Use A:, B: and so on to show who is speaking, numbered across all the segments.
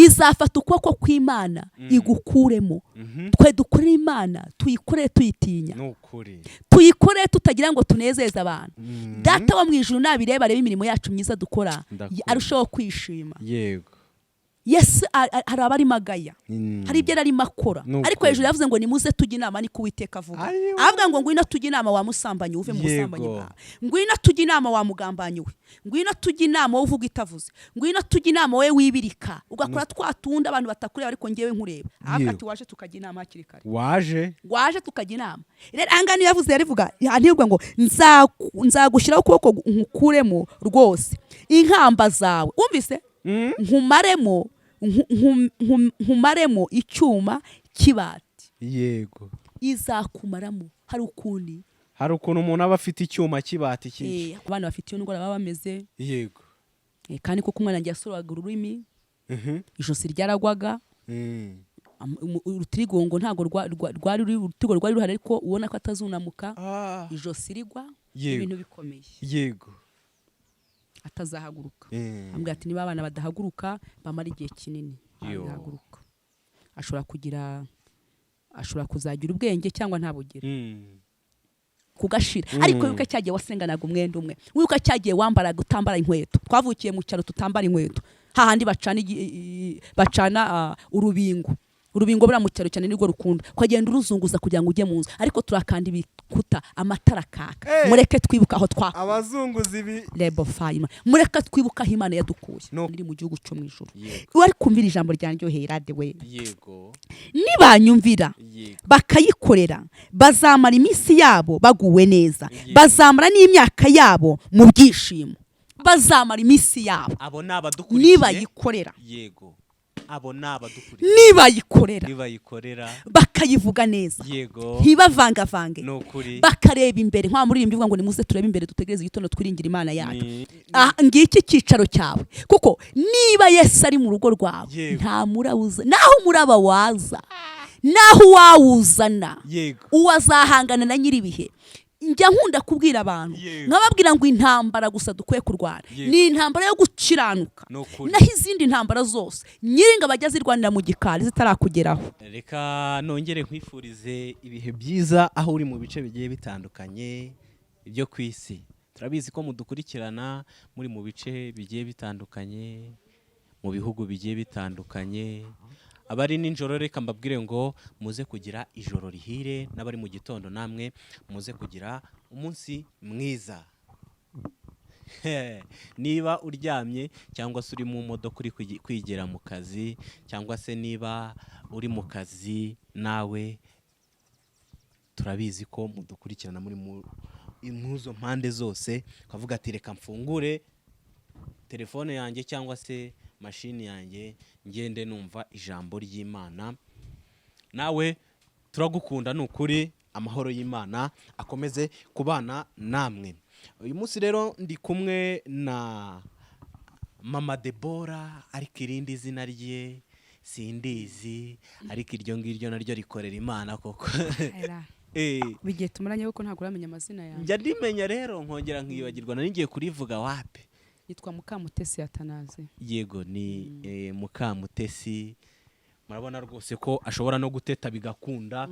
A: Izafata ukuboko kw'Imana igukuremo. Twe dukorere Imana, tuyikorere tuyitinya,
B: Ni ukuri.
A: tuyikorere tutagira ngo tunezeze abantu. Data wo mu ijuru nabireba, areba imirimo yacu myiza dukora,
B: Ndakunda.
A: arushaho kwishima. Yesu hari abarimo agaya, hari ibyo yararimo akora,
B: Ni
A: ariko
B: ukuri.
A: hejuru yavuze ngo: "Nimuze tujye inama," niko Uwiteka avuga.
B: Ayiwe.
A: Avuga ngo: "Ngwino tujye inama, wa musambanyi, uve mu busambanyi bwawe. Ngwino tujye inama, wa mugambanyi we. Ngwino tujye inama, wowe uvuga itavuze. Ngwino tujye inama, wowe wibirika ugakora twa tundi abantu batakureba, ariko ngewe nkureba." Avuga ati: "Waje tukajya inama hakiri kare?"
B: Waje.
A: Waje tukajya inama? Rero ahangaha niyo yavuze, yarivuga ntivuga ngo nzagushyiraho ukuboko nkukuremo rwose inkamba zawe." Wumvise? Nkumaremo nkumaremo icyuma cy'ibati. Izakumaramo. Hari ukundi
B: Hari ukuntu umuntu aba afite icyuma cy'ibati cyinshi.
A: Abana bafite iyo ndwara baba bameze. Kandi koko umwana wanjye yasororaga ururimi, ijosi ryaragwaga, urutirigongo ntabwo rwari ruri, urutirigongo rwari ruhari ariko ubona ko atazunamuka, ijosi rigwa, ibintu bikomeye, atazahaguruka. Ambwira ati: "Niba abana badahaguruka, bamara igihe kinini badahaguruka, ashobora kugira, ashobora kuzagira ubwenge cyangwa ntabugire kugashira." Ariko wibuke cyagiye wasenganaga umwenda umwe, wibuke cyagiye wambaraga utambara inkweto. Twavukiye mu cyaro tutambara inkweto, hahandi bacana urubingo. Urubingo buriya mu cyaro cyane nirwo rukunda, ukagenda uruzunguza kugira ngo ujye mu nzu, ariko turakanda ibikuta, amatara akaka. Mureke twibuke aho twakuye.
B: Abazunguzi ibi.
A: Rebo fayima, mureke twibuke aho Imana yadukuye.
B: No.
A: Iri mu gihugu cyo mu ijuru. Wari kumvira ijambo ryanjyoheye rade we. Nibanyumvira, bakayikorera, bazamara iminsi yabo baguwe neza, bazamara n'imyaka yabo mu byishimo. Bazamara iminsi yabo
B: Abo ni abadukurikiye.
A: nibayikorera.
B: Yego, abo ni abadukurikiye.
A: Nibayikorera,
B: Nibayikorera.
A: bakayivuga neza, ntibavangavange,
B: Ni ukuri.
A: bakareba imbere, nka muririmbi ivuga ngo: "Nimuze turebe imbere, dutegereze igitondo, twiringire Imana yacu." Ah, ngiki cyicaro cyawe, kuko niba Yesu ari mu rugo rwawe, nta murabuza, naho umuraba waza, naho uwawuzana, uwo azahangana na nyir'ibihe. Njya nkunda kubwira abantu, nkababwira ngo intambara gusa dukwiye kurwana ni intambara yo gukiranuka.
B: Ni ukuri.
A: Naho izindi ntambara zose, nyiringabo ajya zirwanira mu gikari zitarakugeraho.
B: Reka nongere nkwifurize ibihe byiza aho uri mu bice bigiye bitandukanye byo ku isi. Turabizi ko mudukurikirana muri mu bice bigiye bitandukanye, mu bihugu bigiye bitandukanye. Abari nijoro, reka mbabwire ngo muze kugira ijoro rihire, n'abari mu gitondo namwe muze kugira umunsi mwiza. Niba uryamye cyangwa se uri mu modoka uri kwigira mu kazi, cyangwa se niba uri mu kazi nawe, turabizi ko mudukurikirana muri mu izo mpande zose, ukavuga ati: "Reka mfungure telefone yanjye cyangwa se mashini yanjye, ngende numva ijambo ry'Imana." Nawe turagukunda, ni ukuri. Amahoro y'Imana akomeze kubana namwe. Uyu munsi rero ndi kumwe na Mama Debora, ariko irindi zina rye sindizi, ariko iryo ngiryo naryo rikorera Imana koko.
A: Igihe tumaranye kuko ntabwo uramenya amazina yawe.
B: Njya ndimenya rero nkongera nkibagirwa. Nari ngiye kurivuga wape.
A: Yitwa Mukamutesi Atanaze.
B: Yego, ni Mukamutesi. Murabona rwose ko ashobora no guteta bigakunda,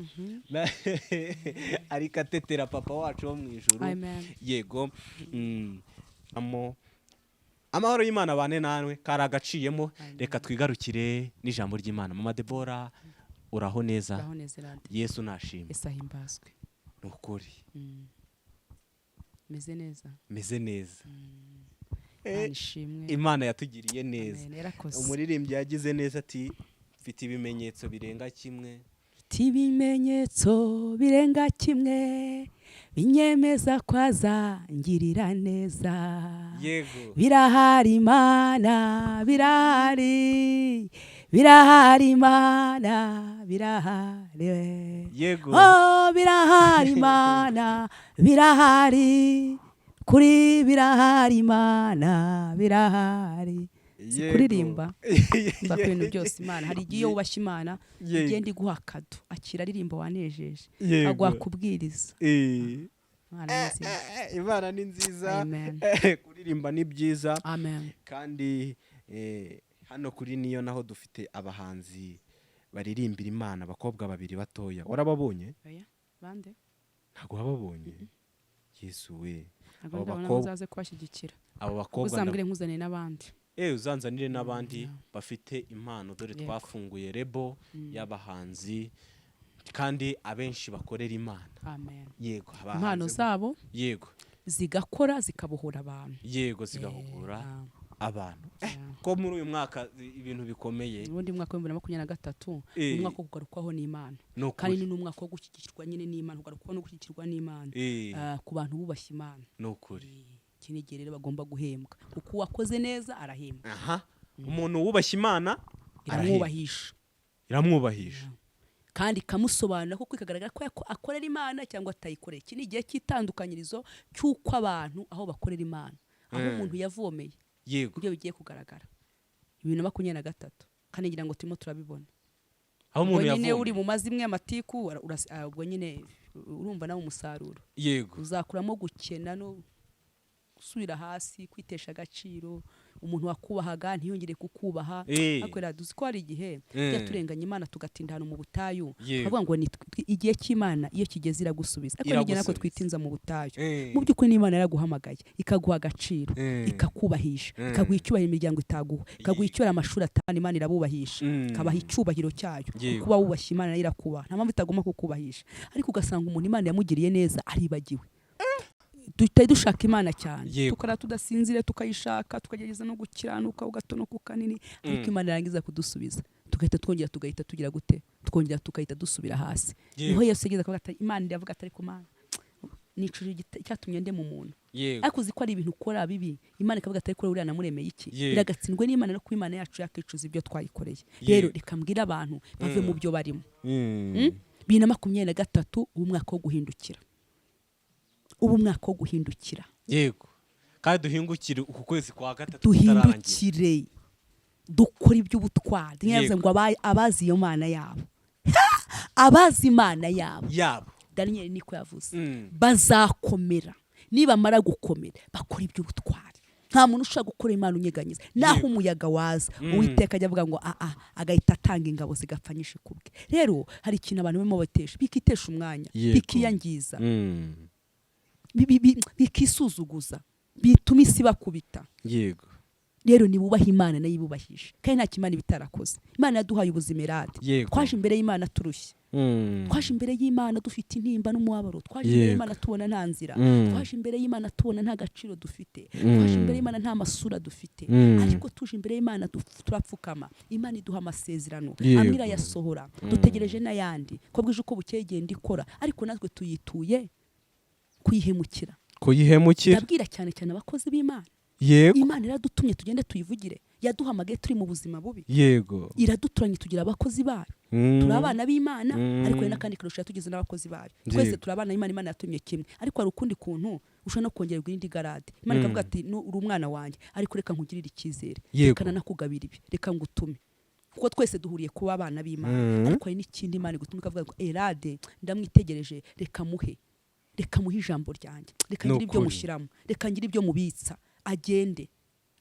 B: ariko atetera Papa wacu wo mu ijuru.
A: Amen.
B: Yego. Amahoro y'Imana bane nawe. Kari agaciyemo. Reka twigarukire n'ijambo ry'Imana. Mama Debora, uraho neza?
A: Uraho neza, Rade.
B: Yesu nashimwe.
A: Ese ahimbazwe.
B: Ni ukuri.
A: Meze neza.
B: Meze neza.
A: Imana ishimwe.
B: Imana yatugiriye neza.
A: Amen. Yarakoze.
B: Umuririmbyi yagize neza ati: "Mfite ibimenyetso birenga kimwe."
A: Mfite ibimenyetso birenga kimwe binyemeza ko azangirira neza. Birahari Imana, birahari, birahari Imana, birahari. Oh, birahari Imana, birahari, kuri birahari Imana, birahari. Si kuririmba mva ku bintu byose Imana. Hari igihe iyo wubashye Imana, igenda iguha akado: "Akira, aririmba, wanejeje." Aguha kubwiriza. Imana ni nziza.
B: Imana ni nziza.
A: Amen.
B: Kuririmba ni byiza.
A: Amen.
B: Kandi Hano kuri niyo naho dufite abahanzi baririmbira Imana, abakobwa babiri batoya. Warababonye?
C: Oya, bande?
B: Ntabwo wababonye? Yesu we!
C: Ntabwo
B: Abo
C: ndabona.
B: bakobwa-
C: Muzaze kubashyigikira.
B: Abo bakobwa
C: Uzambwire nkuzane n'abandi.
B: Uzanzanire n'abandi bafite impano, dore twafunguye label y'abahanzi kandi abenshi bakorera Imana.
C: Amen.
B: Yego, abahanzi
C: Impano zabo zigakora, zikabohora abantu.
B: Yego, zigahugura abantu. Ko muri uyu mwaka ibintu bikomeye.
C: Ubundi mwaka wa 2023 ni umwaka wo kugarukwaho n'Imana.
B: Ni ukuri.
A: Kandi ni n'umwaka wo gushyigikirwa nyine n'Imana, kugarukwaho no gushyigikirwa n'Imana ku bantu bubashye Imana.
B: Ni ukuri.
A: Iki ni igihe rero bagomba guhembwa, kuko uwakoze neza arahembwa.
B: Aha, umuntu wubashye Imana arahembwa.
A: Iramwubahisha.
B: Iramwubahisha.
A: Kandi ikamusobanura kuko ikagaragara ko akorera Imana cyangwa atayikorera. Iki ni igihe cy'itandukanyirizo cy'uko abantu aho bakorera Imana, aho umuntu yavomeye, ibyo bigiye kugaragara 2023, kandi ngira ngo turimo turabibona.
B: Aho
A: Ubwo
B: umuntu
A: nyine
B: yavomye.
A: uri mu mazimwe y'amatiku, ubwo nyine urumva nawe umusaruro uzakuramo gukena no gusubira hasi, kwitesha agaciro, umuntu wakubahaga ntiyongere kukubaha. Ariko rero uzi ko hari igihe tujya turenganya Imana, tugatinda ahantu mu butayu, tukavuga ngo ni igihe cy'Imana iyo kigeze iragusubiza, ariko n'igihe natwe
B: Iragusubiza.
A: twitinza mu butayu. Mu by'ukuri n'Imana yaraguhamagaye, ikaguha agaciro, ikakubahisha, ikaguha icyubahiro imiryango itaguha, ikaguha icyubahiro amashuri atanu. Imana irabubahisha, ikabaha icyubahiro cyayo. Kuba wubashye Imana nayo irakubaha, nta mpamvu itagomba kukubahisha. Ariko ugasanga umuntu Imana yamugiriye neza aribagiwe. Duhita dushaka Imana cyane, tukara tudasinzire, tukayishaka, tukagerageza no gukiranuka gato no ku kanini, ariko Imana yarangiza kudusubiza tugahita twongera tugahita tugira gute? Twongera tugahita dusubira hasi. Niho Yesu yageze akavuga ati, Imana iravuga ati, ariko Mana nicuje icyatumye ndema umuntu. Ariko uzi ko ari ibintu ukora bibi, Imana ikavuga ati, ariko uriya namuremeye iki? Biragatsindwe n'Imana no kuba Imana yacu yakicuza ibyo twayikoreye. Rero reka mbwire abantu bave mu byo barimo. 2023 ubu umwaka wo guhindukira, ubu umwaka wo guhindukira.
B: Yego, kandi duhingukire uku kwezi kwa gatatu kutararangira.
A: Duhindukire, dukore iby'ubutwari. Ntiyavuze ngo abazi iyo Mana yabo, abazi Imana yabo,
B: yabo.
A: Daniyeli niko yavuze, bazakomera, nibamara gukomera bakora iby'ubutwari. Nta muntu ushobora gukora Imana unyeganyiza naho umuyaga waza. Uwiteka ajya avuga ngo aa, agahita atanga ingabo zigapfa nyinshi kubwe. Rero hari ikintu abantu barimo batesha, bikitesha umwanya, bikiyangiza, bikisuzuguza, bituma isi bakubita. Rero nibubaha Imana nayo ibubahisha, kandi nta kimana iba itarakoze. Imana yaduhaye ubuzima erade. Twaje imbere y'Imana turushye, twaje imbere y'Imana dufite intimba n'umubabaro, twaje imbere y'Imana tubona nta nzira, twaje imbere y'Imana tubona nta gaciro dufite, twaje imbere y'Imana nta masura dufite. Ariko tuje imbere y'Imana turapfukama, Imana iduha amasezerano, amwe irayasohora, dutegereje n'ayandi. Ko bwije uko bukeye igenda ikora, ariko natwe tuyituye kuyihemukira.
B: Kuyihemukira.
A: Ndabwira cyane cyane abakozi b'Imana. Imana iradutumye tugende tuyivugire. Yaduhamagaye turi mu buzima bubi, iraduturanye tugira abakozi bayo. Turi abana b'Imana, ariko hari n'akandi karusho, yatugize n'abakozi bayo. Twese turi abana b'Imana, Imana yatumye kimwe, ariko hari ukundi kuntu ushobora no kongererwa irindi grade. Imana ikavuga ati, "Uri umwana wanjye, ariko reka nkugirire icyizere, reka nanakugabira ibi, reka ngutume," kuko twese duhuriye kuba abana b'Imana. Ariko hari n'ikindi Imana igutuma, ikavuga ngo, "Erade ndamwitegereje, reka muhe ijambo ryanjye, reka
B: Ni
A: ngire ibyo
B: ukuri.
A: mushyiramo, reka ngire ibyo mubitsa, agende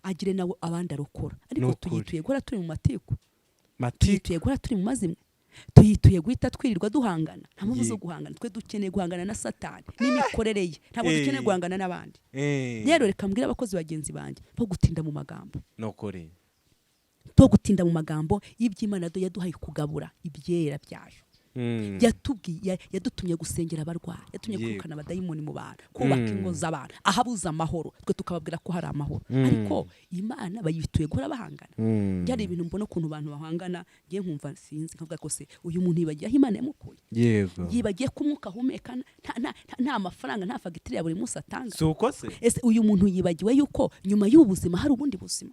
A: agire nawe abandi arokora." Ariko
B: Ni ukuri.
A: tuyituye guhora turi mu matiku,
B: Matiku.
A: tuyituye guhora turi mu mazimwe, tuyituye guhita twirirwa duhangana. Nta mpamvu zo guhangana. Twe dukeneye guhangana na Satani n'imikorere ye, ntabwo dukeneye guhangana n'abandi. Rero reka mbwire abakozi bagenzi banjye bo gutinda mu magambo,
B: Ni ukuri.
A: bo gutinda mu magambo y'iby'Imana yaduhaye kugabura ibyera byayo. Yatubwiye, yadutumye gusengera abarwayi, yatumye kwirukana abadayimoni mu bantu, kubaka ingo z'abantu ahabuze amahoro, twe tukababwira ko hari amahoro. Ariko Imana bayituye guhora bahangana. Byari ibintu mbona ukuntu abantu bahangana, ngiye nkumva sinzi, nkavuga ko se uyu muntu yibagiye aho Imana yamukuye? Yibagiye ko umwuka ahumeka nta mafaranga, nta fagitire ya buri munsi atanga?
B: Si uko se?
A: Ese uyu muntu yibagiwe yuko nyuma y'ubu buzima hari ubundi buzima?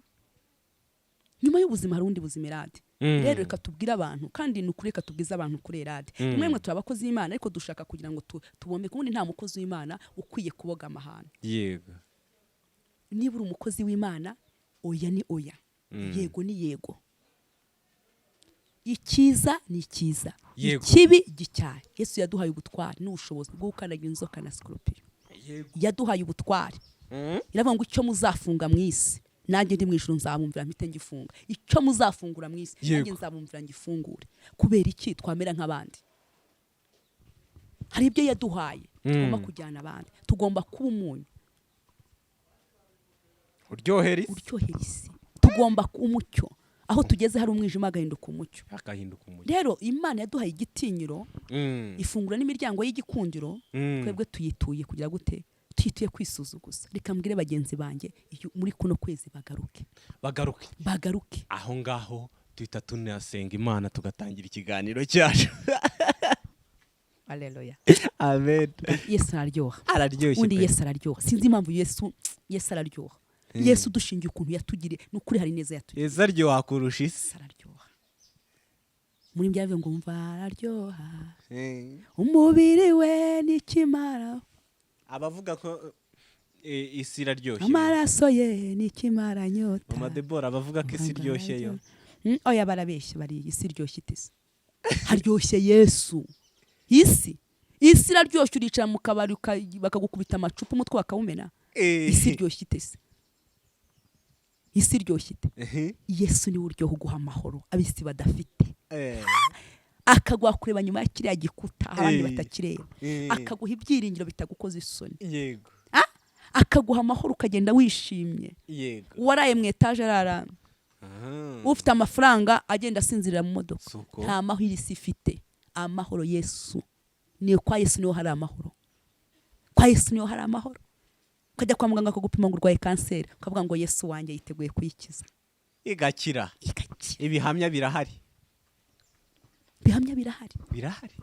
A: Nyuma y'ubuzima hari ubundi buzima erade. Rero reka tubwire abantu, kandi ni ukuri, reka tubwize abantu kuri erade. Rimwe rimwe turi abakozi b'Imana, ariko dushaka kugira ngo tubomeke. Ubundi nta mukozi w'Imana ukwiye kubogama ahantu. Niba uri umukozi w'Imana, oya ni oya, yego ni yego, icyiza ni icyiza, ikibi gicyaha. Yesu yaduhaye ubutwari n'ubushobozi bwo gukandagira inzoka na sikorupiyo. Yaduhaye ubutwari. Iravuga ngo icyo muzafunga mu isi Nanjye ndi mu ijuru nzabumvira mpite ngifunga. Icyo muzafungura mu isi, nanjye nzabumvira ngifungure. Kubera iki twamera nk'abandi? Hari ibyo yaduhaye tugomba kujyana abandi. Tugomba kuba umunyu
B: uryohera isi.
A: Uryohera isi. Tugomba kuba umucyo aho tugeze hari umwijima, agahinduka umucyo.
B: Agahinduka umucyo.
A: Rero Imana yaduhaye igitinyiro, ifungura n'imiryango y'igikundiro. Twebwe tuyituye kugira gute? Tuyituye kwisuzuguza. Reka mbwire bagenzi banjye, iyo muri kuno kwezi bagaruke.
B: Bagaruke.
A: Bagaruke.
B: Aho ngaho duhita tunasenga Imana, tugatangira ikiganiro cyacu.
A: Aleluya.
B: Amen.
A: Yesu araryoha.
B: Araryoshye
A: Undi
B: pe.
A: Yesu araryoha. Sinzi impamvu. Yesu, Yesu araryoha. Yesu dushingiye ukuntu yatugiriye, ni ukuri hari neza yatugiriye.
B: Yesu aryoha kurusha isi.
A: Yesu araryoha. Muri bya bivuga ngo mva araryoha, umubiri we n'ikimara.
B: Abavuga ko isi iraryoshye.
A: Amaraso ye n'ikimara nyota.
B: Mama Debora, abavuga ko isi iryoshye yo?
A: Oya, barabeshya. Bariya isi iryoshye ite se? Haryoshye Yesu. Isi iraryoshye? Uricara mu kabari bakagukubita amacupa, umutwe bakawumena. Isi iryoshye ite se? Isi iryoshye ite? Yesu niwe uryoha, uguha amahoro ab'isi badafite, akaguha kureba nyuma ya kiriya gikuta aho abandi batakireba, akaguha ibyiringiro bitagukoza isoni, akaguha amahoro, ukagenda wishimye. Uwaraye mu etaje arara, ufite amafaranga agenda asinzirira mu modoka.
B: Suko.
A: Nta mahoro isi ifite. Amahoro Yesu ni kwa Yesu niho hari amahoro. Kwa Yesu niho hari amahoro. Ukajya kwa muganga akagupima ngo urwaye kanseri, ukavuga ngo Yesu wanjye yiteguye kuyikiza.
B: Igakira.
A: Igakira.
B: Ibihamya birahari.
A: Bihamya birahari.
B: Birahari.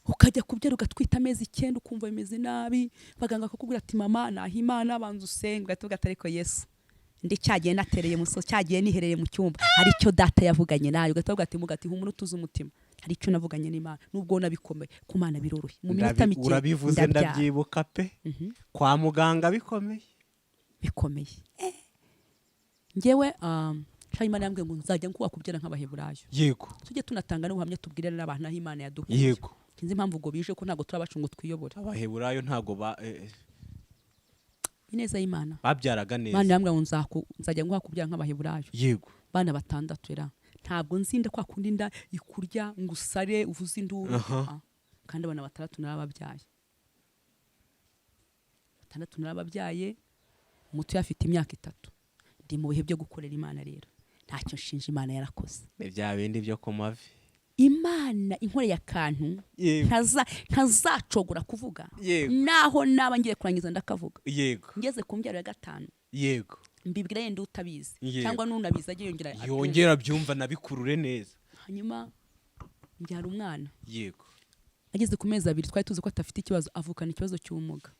A: Ukajya kubyara, ugatwita amezi 9, ukumva bimeze nabi, abaganga bakakubwira ati: "Mama, naho Imana, banza usenge." Ugahita uvuga ati: "Ariko Yesu, ndi cyagiye natereye musozi, cyagiye niherereye mu cyumba, hari icyo data yavuganye nawe." Ugahita uvuga ati mugati: "Humura, utuze umutima, hari icyo navuganye n'Imana." Nubwo ubona bikomeye, ku Mana biroroshye. Mu minota mike
B: Urabivuze.
A: ndabyara.
B: Ndabyibuka pe, kwa muganga bikomeye.
A: Bikomeye. Njyewe sha, Imana yambwiye ngo nzajya nkuwa kubyara nk'Abaheburayo. Tujye tunatanga n'ubuhamya, tubwire n'abantu aho Imana yadukuye. Sinzi impamvu ubwo bije ko ntabwo turabacu ngo twiyobore.
B: Abaheburayo ntabwo ba
A: Ineza y'Imana.
B: babyaraga
A: Imana
B: neza.
A: yambwiye ngo nzajya nguha kubyara nk'Abaheburayo. Bana batandatu era ntabwo nzinda kwa kundi inda ikurya ngo usare uvuze induru. Ah, kandi abana batandatu narababyaye, batandatu narababyaye. Umuto afite imyaka 3. Ndi mu bihe byo gukorera Imana. Rero ntacyo nshinja Imana, yarakoze.
B: Ni bya bindi byo ku mavi.
A: Imana inkoreye akantu ntazacogora kuvuga. Naho naba ngiye kurangiza ndakavuga. Ngeze ku mbyaro ya gatanu, mbibwira yenda utabizi cyangwa n'unabizi ajye yongera abyumve.
B: Yongera byumva, nabikurure neza.
A: Hanyuma mbyara umwana, ageze ku mezi 2, twari tuzi ko adafite ikibazo, avukana ikibazo cy'ubumuga.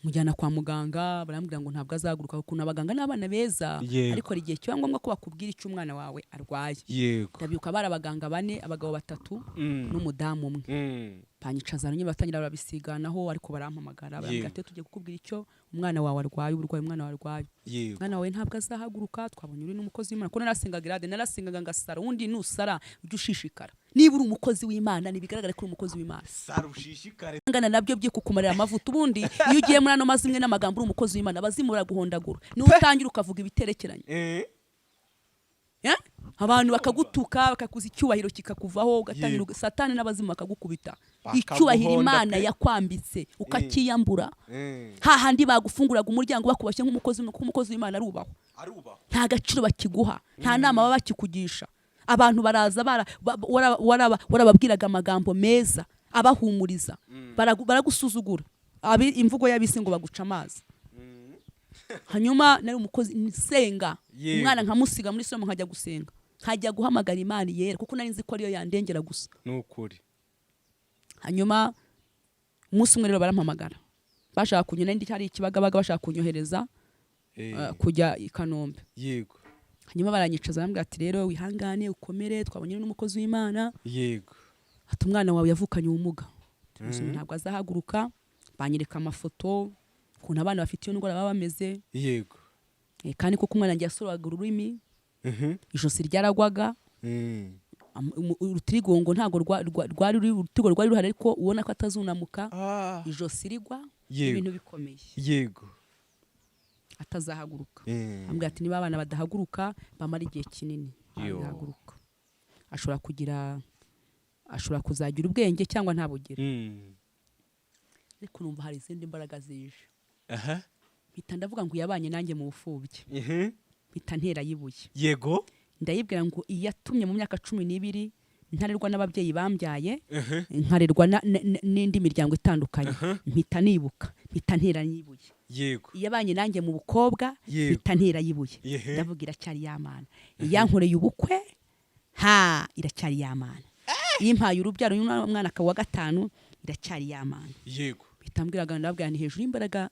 A: Mujyana kwa muganga, barambwira ngo ntabwo azahaguruka. Ukuntu abaganga n'abana beza, ariko hari igihe kiba ngombwa ko bakubwira icyo umwana wawe arwaye. Ndabyuka, bari abaganga bane, abagabo batatu n'umudamu umwe. Banyicaza nyine, batangira barabisiganaho, ariko barampamagara, barambwira ati: "Tugiye kukubwira icyo umwana wawe arwaye, uburwayi umwana wawe arwaye. Umwana wawe ntabwo azahaguruka. Twabonye uri n'umukozi w'Imana." Kuko narasengaga irade, narasengaga ngasara. Ubundi nusara ujye ushishikara. Niba uri umukozi w'Imana, ntibigaragare ko uri umukozi w'Imana.
B: Sara ushishikare.
A: Ngana nabyo byikukumarira amavuta. Ubundi iyo ugiye muri ano mazimwe n'amagambo uri umukozi w'Imana, abazimu baraguhondagura. Niba utangira ukavuga ibiterekeranye, Eh? Abantu bakagutuka, bakakuza, icyubahiro kikakuvaho, ugatangira Satani n'abazimu bakagukubita.
B: Bakaguhonda
A: Icyubahiro
B: pe.
A: Imana yakwambitse ukakiyambura. Hahandi bagufunguraga umuryango bakubashye nk'umukozi, kuko umukozi w'Imana arubahwa,
B: Arubahwa.
A: nta gaciro bakiguha, nta nama baba bakikugisha. Abantu baraza warababwiraga amagambo meza abahumuriza, baragusuzugura. Imvugo y'abisi ngo baguca amazi. Hanyuma nari umukozi nsenga, umwana nkamusiga muri somo, nkajya gusenga, nkajya guhamagara Imana yera, kuko nari nzi ko ariyo yandengera gusa.
B: Ni ukuri.
A: Hanyuma umunsi umwe rero barampamagara, bashaka kunyohereza, nari ndi hari Ikibagabaga, bashaka kunyohereza kujya i Kanombe. Hanyuma baranyicaza, barambwira ati: "Rero wihangane, ukomere, twabonye n'umukozi w'Imana." Ati: "Umwana wawe yavukanye ubumuga. Tubuzima, ntabwo azahaguruka." Banyereka amafoto ukuntu abana bafite iyo ndwara baba bameze. Kandi koko umwana wanjye yasororaga ururimi, ijosi ryaragwaga, urutirigongo ntabwo rwari ruri, urutirigongo rwari ruhari ariko ubona ko atazunamuka, ijosi rigwa. Ibintu bikomeye. Atazahaguruka. Ambwira ati niba abana badahaguruka bamara igihe kinini badahaguruka, ashobora kuzagira ubwenge cyangwa ntabugire. Ariko numva hari izindi mbaraga zije. Mpita ndavuga ngo yabanye nanjye mu bufubyi. Mpita ntera yibuye. Ndayibwira ngo iyatumye mu myaka 12 ntarerwa n'ababyeyi bambyaye, nkarerwa n'indi miryango itandukanye. Mpita nibuka, mpita ntera yibuye. Iyabanye nanjye mu bukobwa, mpita ntera yibuye. Ndavuga iracyari yamana. Iyankoreye ubukwe, ha, iracyari yamana. Impaye urubyaro, umwana akaba wa 5, iracyari yamana. Mpita mbwira, ndabwira nti hejuru y'imbaraga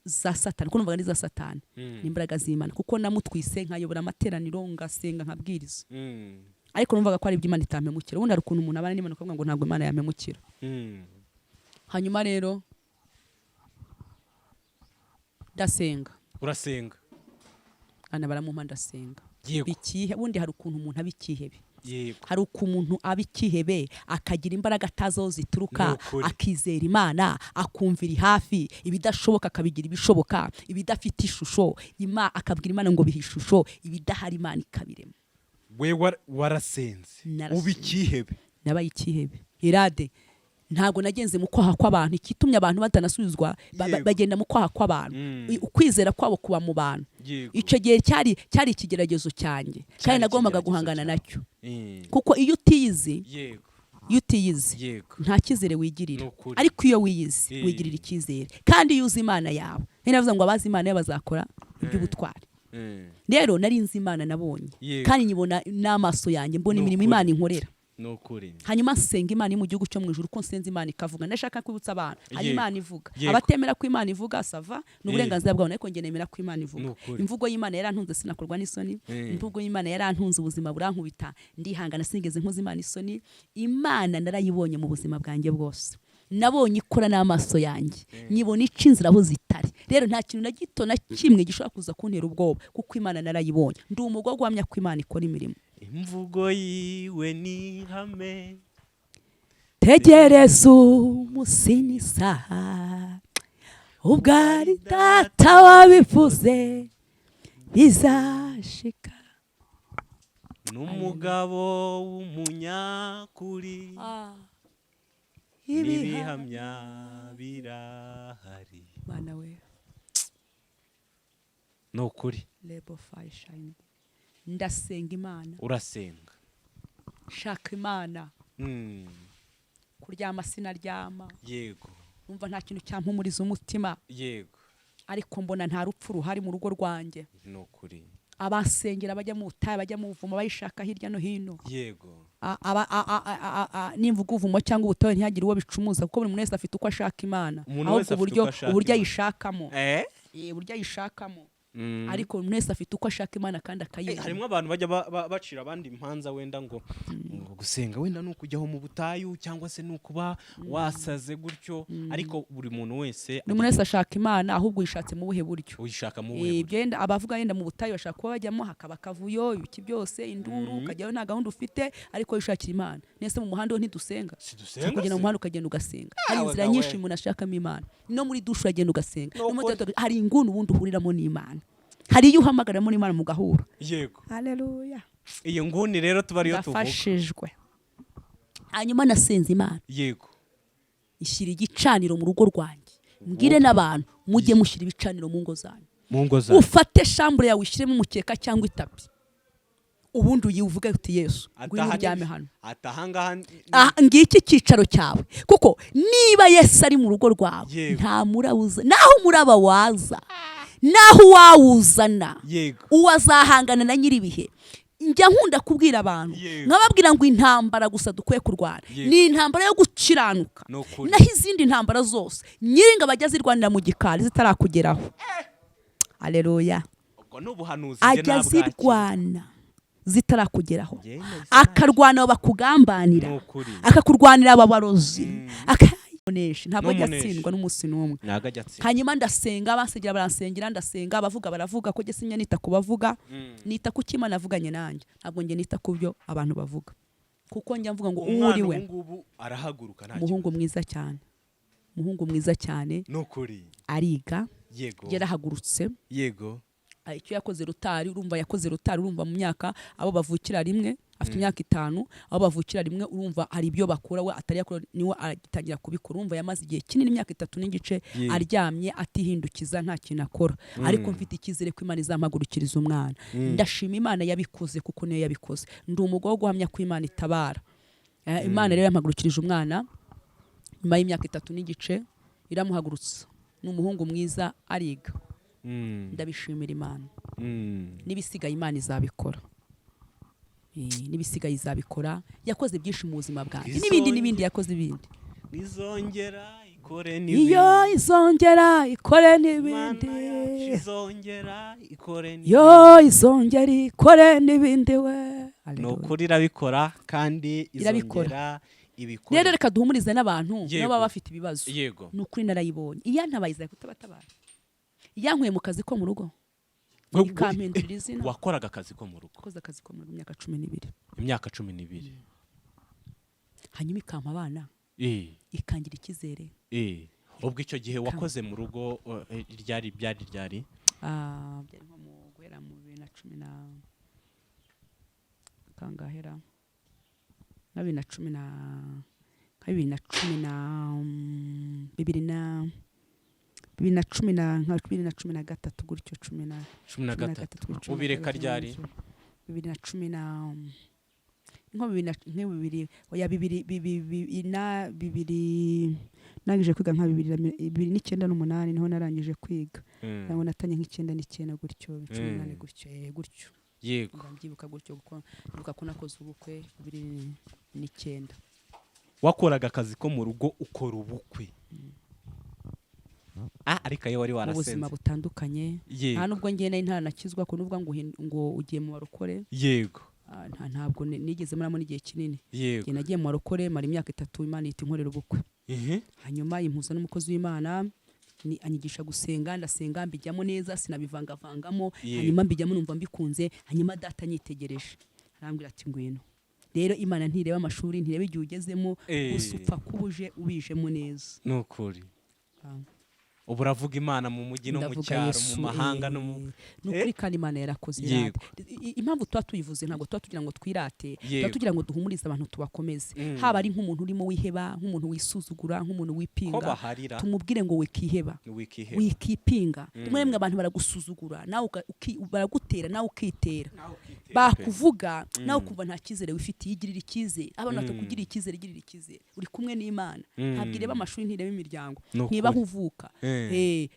A: za Satani, kuko numvaga ni za Satani, n'imbaraga z'Imana, kuko namutwise nkayobora amateraniro, ngasenga, nkabwiriza. Ariko numvaga ko ari iby'Imana itampemukira. Ubundi hari ukuntu umuntu abana n'Imana ukavuga ngo ntabwo Imana yampemukira. Hanyuma rero ndasenga.
B: Urasenga.
A: Ana baramumpa, ndasenga. Ikihe ubundi hari ukuntu umuntu aba ikihebe. Hari ukuntu aba ikihebe akagira imbaraga atazi aho zituruka, akizera Imana, akumvira hafi, ibidashoboka akabigira ibishoboka, ibidafite ishusho akabwira Imana ngo bihe ishusho, ibidahari Imana ikabirema.
D: We warasenze uba ikihebe.
A: Nabaye ikihebe. Irade ntabwo nagenze mu kwaha kw'abantu, ikitumye abantu batanasubizwa bagenda mu kwaha kw'abantu, ukwizera kwabo kuba mu bantu. Icyo gihe cyari ikigeragezo cyanjye, kandi nagombaga guhangana nacyo, kuko iyo utiyizi, iyo utiyizi nta cyizere wigirira, ariko iyo wiyizi wigirira icyizere, kandi iyo uzi Imana yawe. Ninavuze ngo abazi Imana bazakora iby'ubutwari. Rero nari nzi Imana nabonye, kandi nyibona n'amaso yanjye, mbona imirimo Imana inkorera. Hanyuma nsenga Imana mu gihugu cyo mu ijuru, ko nsenze Imana ikavuga. Ndashaka kwibutsa abantu hari Imana ivuga. Abatemera ko Imana ivuga sava ni uburenganzira bwabo, ariko njye nemera ko Imana ivuga. Imvugo y'Imana yarantunze sinakorwa n'isoni. Imvugo y'Imana yarantunze ubuzima burankubita, ndihangana sinigeze nkoza Imana isoni. Imana narayibonye mu buzima bwanjye bwose, nabonye ikora n'amaso yanjye, nyibona ica inzira aho zitari. Rero nta kintu na gito na kimwe gishobora kuza kuntera ubwoba, kuko Imana narayibonye. Ndi umugore uhamya ko Imana ikora imirimo.
B: Imvugo yiwe ni hame,
A: tegereza umunsi n'isaha, ubwo ari data wabivuze bizashika.
B: N'umugabo w'umunyakuri, n'ibihamya birahari.
A: Bana we,
B: ni ukuri.
A: Lebo fire. Ndasenga Imana.
B: Urasenga.
A: Shaka Imana. Kuryama sinaryama. Numva nta kintu cyampumuriza umutima. Ariko mbona nta rupfu ruhari mu rugo rwanjye.
B: Ni ukuri.
A: Abasengera bajya mu butayu, bajya mu buvumo, bayishaka hirya no hino. Nimvuga ubuvumo cyangwa ubutayu ntihagire uwo bicumuza, kuko buri muntu wese afite uko ashaka Imana, ahubwo uburyo ayishakamo. Uburyo ayishakamo. Ariko umuntu wese afite uko ashaka Imana kandi akayibona.
B: Harimo abantu bajya bacira abandi impanza, wenda ngo gusenga wenda nukujyaho mu butayu cyangwa se nukuba wasaze gutyo, ariko buri muntu wese
A: ashaka Imana, ahubwo uyishatse mu buhe buryo.
B: Uyishaka mu buhe buryo.
A: Yenda abavuga yenda mu butayu bashaka kuba bajyamo hakaba kavuyo ibiki byose, induru, ukajyayo nta gahunda ufite, ariko wishakira Imana. Nese mu muhanda ntidusenga. Kugenda mu muhanda ukagenda ugasenga. Hari inzira nyinshi umuntu ashakamo Imana. No muri dushe uragenda ugasenga. Hari inguni ubundi uhuriramo n'Imana. Hari iyo uhamagara muri Imana mugahura. Haleluya.
B: Iyo nguni rero tuba ariyo tuvuga.
A: Ndafashijwe. Hanyuma nasenze Imana. Ishyira igicaniro mu rugo rwanjye. Mbwire n'abantu mujye mushyira ibicaniro mu ngo zanyu.
B: Mu ngo zanyu.
A: Ufate chambre yawe ushyiremo umukeka cyangwa itapi. Ubundi uyivuge uti Yesu ngwino uryame hano.
B: Atahangaha
A: ngiki cyicaro cyawe, kuko niba Yesu ari mu rugo rwawe nta murabuza, naho muraba waza, naho wawuzana, uwazahangana na nyiribihe. Njya nkunda kubwira abantu nkababwira ngo intambara gusa dukwiye kurwana ni intambara yo gukiranuka, naho izindi ntambara zose nyiringa bajya zirwanira mu gikari zitarakugeraho. Haleluya. Ajya zirwana zitarakugeraho, akarwana bakugambanira, akakurwanira ababarozi, akabonesha. Ntabwo ajya atsindwa n'umunsi n'umwe. Hanyuma ndasenga, basengera baransengera, ndasenga, abavuga baravuga, ko sinya nita kubavuga, nita ku Imana avuganye nanjye. Ntabwo nge nita ku byo abantu bavuga, kuko njya mvuga ngo uri we.
D: Arahaguruka nta
A: umuhungu mwiza cyane. Umuhungu mwiza cyane.
D: Nukuri.
A: Ariga.
D: Yego.
A: Yarahagurutse.
D: Yego.
A: Icyo yakoze rutari, urumva yakoze rutari, urumva mu myaka abo bavukira rimwe afite imyaka 5, abo bavukira rimwe urumva hari ibyo bakora we atari yakora, niwe agitangira kubikora. Urumva yamaze igihe kinini, imyaka 3.5 aryamye atihindukiza, nta kintu akora. Ariko mfite icyizere ko Imana izampagurukiriza umwana. Ndashima Imana yabikoze kuko niyo yabikoze. Ndi umugore wo guhamya ko Imana itabara. Imana rero yampagurukirije umwana nyuma y'imyaka 3.5, iramuhagurutsa. Ni umuhungu mwiza, ariga. Ndabishimira Imana. N'ibisigaye Imana izabikora. N'ibisigaye izabikora. Yakoze byinshi mu buzima bwanjye. N'ibindi yakoze ibindi.
B: Izongera ikore n'ibindi.
A: Iyo izongera ikore n'ibindi.
B: Izongera ikore n'ibindi.
A: Yo izongera ikore n'ibindi we.
B: Ni ukuri irabikora kandi izongera ibikore.
A: Rero reka duhumurize n'abantu nabo baba bafite ibibazo.
B: Yego.
A: Ni ukuri narayibonye. Iya ntabaye kutabatabara. Yankuye mu kazi ko mu rugo. Ikampindurira izina.
B: Wakoraga akazi ko mu rugo?
A: Wakoze akazi ko mu rugo imyaka 12.
B: Imyaka 12.
A: Hanyuma ikampa abana. Ikangira icyizere.
B: Ubwo icyo gihe wakoze mu rugo ryari byari ryari?
A: Byari nko mu guhera mu 2010 na kangahera. Na 2010 na nka 2010 na 2010 na nka 2013 gutyo,
B: 13. Ubireka ryari?
A: 2010 na nko 2000 oya 2000 narangije kwiga nka 2009 n'umunani niho narangije kwiga. Ntabwo natanye nk'99 gutyo, 18 gutyo, gutyo.
B: Yego.
A: Ndabyibuka gutyo kuko ndibuka ko nakoze ubukwe 2009.
D: Wakoraga akazi ko mu rugo ukora ubukwe. Ariko ayo wari warasenze
A: ubuzima butandukanye. Nta nubwo ngiye nari ntaranakizwa ko nubwo ngo ugiye mu barokore.
D: Yego.
A: Ntabwo nigeze muramo n'igihe kinini.
D: Yego.
A: Nagiye mu barokore mara imyaka 3 Imana ihita inkorera ubukwe. Hanyuma impuza n'umukozi w'Imana ni anyigisha gusenga, ndasenga mbijyamo neza sinabivangavangamo. Hanyuma mbijyamo numva mbikunze. Hanyuma data nyitegereje arambwira ati ngwino. Rero Imana ntireba amashuri, ntireba igihe ugezemo, gusa upfa kubuje ubijemo neza.
B: Nukuri. Ubu uravuga Imana mu mujyi no mu cyaro, mu mahanga no mu
A: nukuri kandi Imana yarakoze irate. Impamvu tuba tuyivuze ntabwo tuba tugira ngo twirate, tuba tugira ngo duhumurize abantu tubakomeze. Haba ari nk'umuntu urimo wiheba, nk'umuntu wisuzugura, nk'umuntu wipinga, tumubwire ngo wikiheba, wikipinga. Rimwe rimwe abantu baragusuzugura, nawe baragutera, nawe ukitera. Bakuvuga nawe ukumva nta cyizere wifitiye, igirira icyizere. Abantu batakugirira icyizere, igirira icyizere. Uri kumwe n'Imana. Ntabwo ireba amashuri, ntireba imiryango, niba uvuka.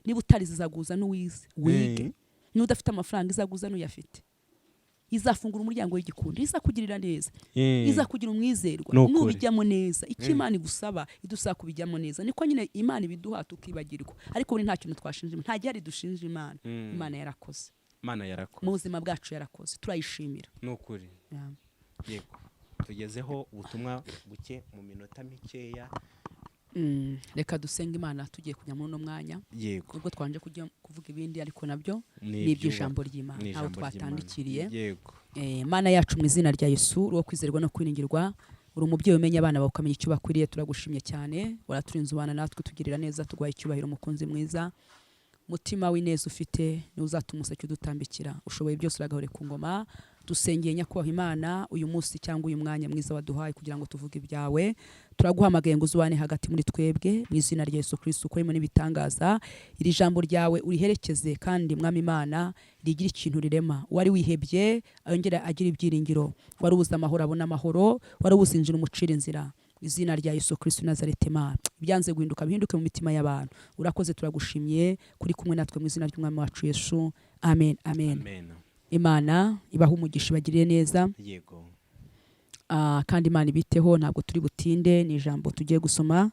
A: Niba utarize izaguza n'uwize wige, niba udafite amafaranga izaguza n'uyafite. Izafungura umuryango w'igikundi, izakugirira neza, izakugira umwizerwa nubijyamo neza. Icyo Imana igusaba idusaba kubijyamo neza, niko nyine Imana ibiduha tukibagirwa. Ariko nta kintu twashinja, nta gihari dushinja Imana. Imana yarakoze,
B: Imana yarakoze
A: mu buzima bwacu, yarakoze, turayishimira.
B: Nukuri. Yego. Tugezeho ubutumwa buke mu minota mikeya.
A: Reka dusenge Imana tugiye kujya muri uno mwanya.
B: Yego.
A: Ubwo twanje kujya kuvuga ibindi ariko nabyo ni iby'ijambo ry'Imana aho twatandikiriye.
B: Yego.
A: Mana yacu mu izina rya Yesu, uri kwizerwa no kwiringirwa, uri umubyeyi umenya abana bawe ukamenya icyo bakwiriye, turagushimye cyane. Waraturinze ubana natwe, tugirira neza, tuguha icyubahiro mukunzi mwiza. Mutima w'ineza ufite ni uzatuma umuseke udutambikira, ushoboye byose, uragahore ku ngoma. Dusengeye nyakubahwa Imana uyu munsi cyangwa uyu mwanya mwiza waduhaye kugira ngo tuvuge ibyawe. Turaguhamagaye ngo uzubane hagati muri twebwe mu izina rya Yesu Kristo, ukoremo n'ibitangaza. Iri jambo ryawe uriherekeze kandi Mwami Imana rigira ikintu rirema. Wari wihebye yongera agira ibyiringiro, wari ubuze amahoro abona amahoro, wari ubuze inzira umucira inzira. Izina rya Yesu Kristo Nazareti Imana, ibyanze guhinduka bihinduke mu mitima y'abantu. Urakoze, turagushimye kuri kumwe natwe mu izina ry'Umwami wacu Yesu. Amen, amen,
B: amen.
A: Imana ibaha umugisha, ibagirire neza.
B: Yego.
A: Kandi Imana ibiteho, ntabwo turi butinde, ni ijambo tugiye gusoma.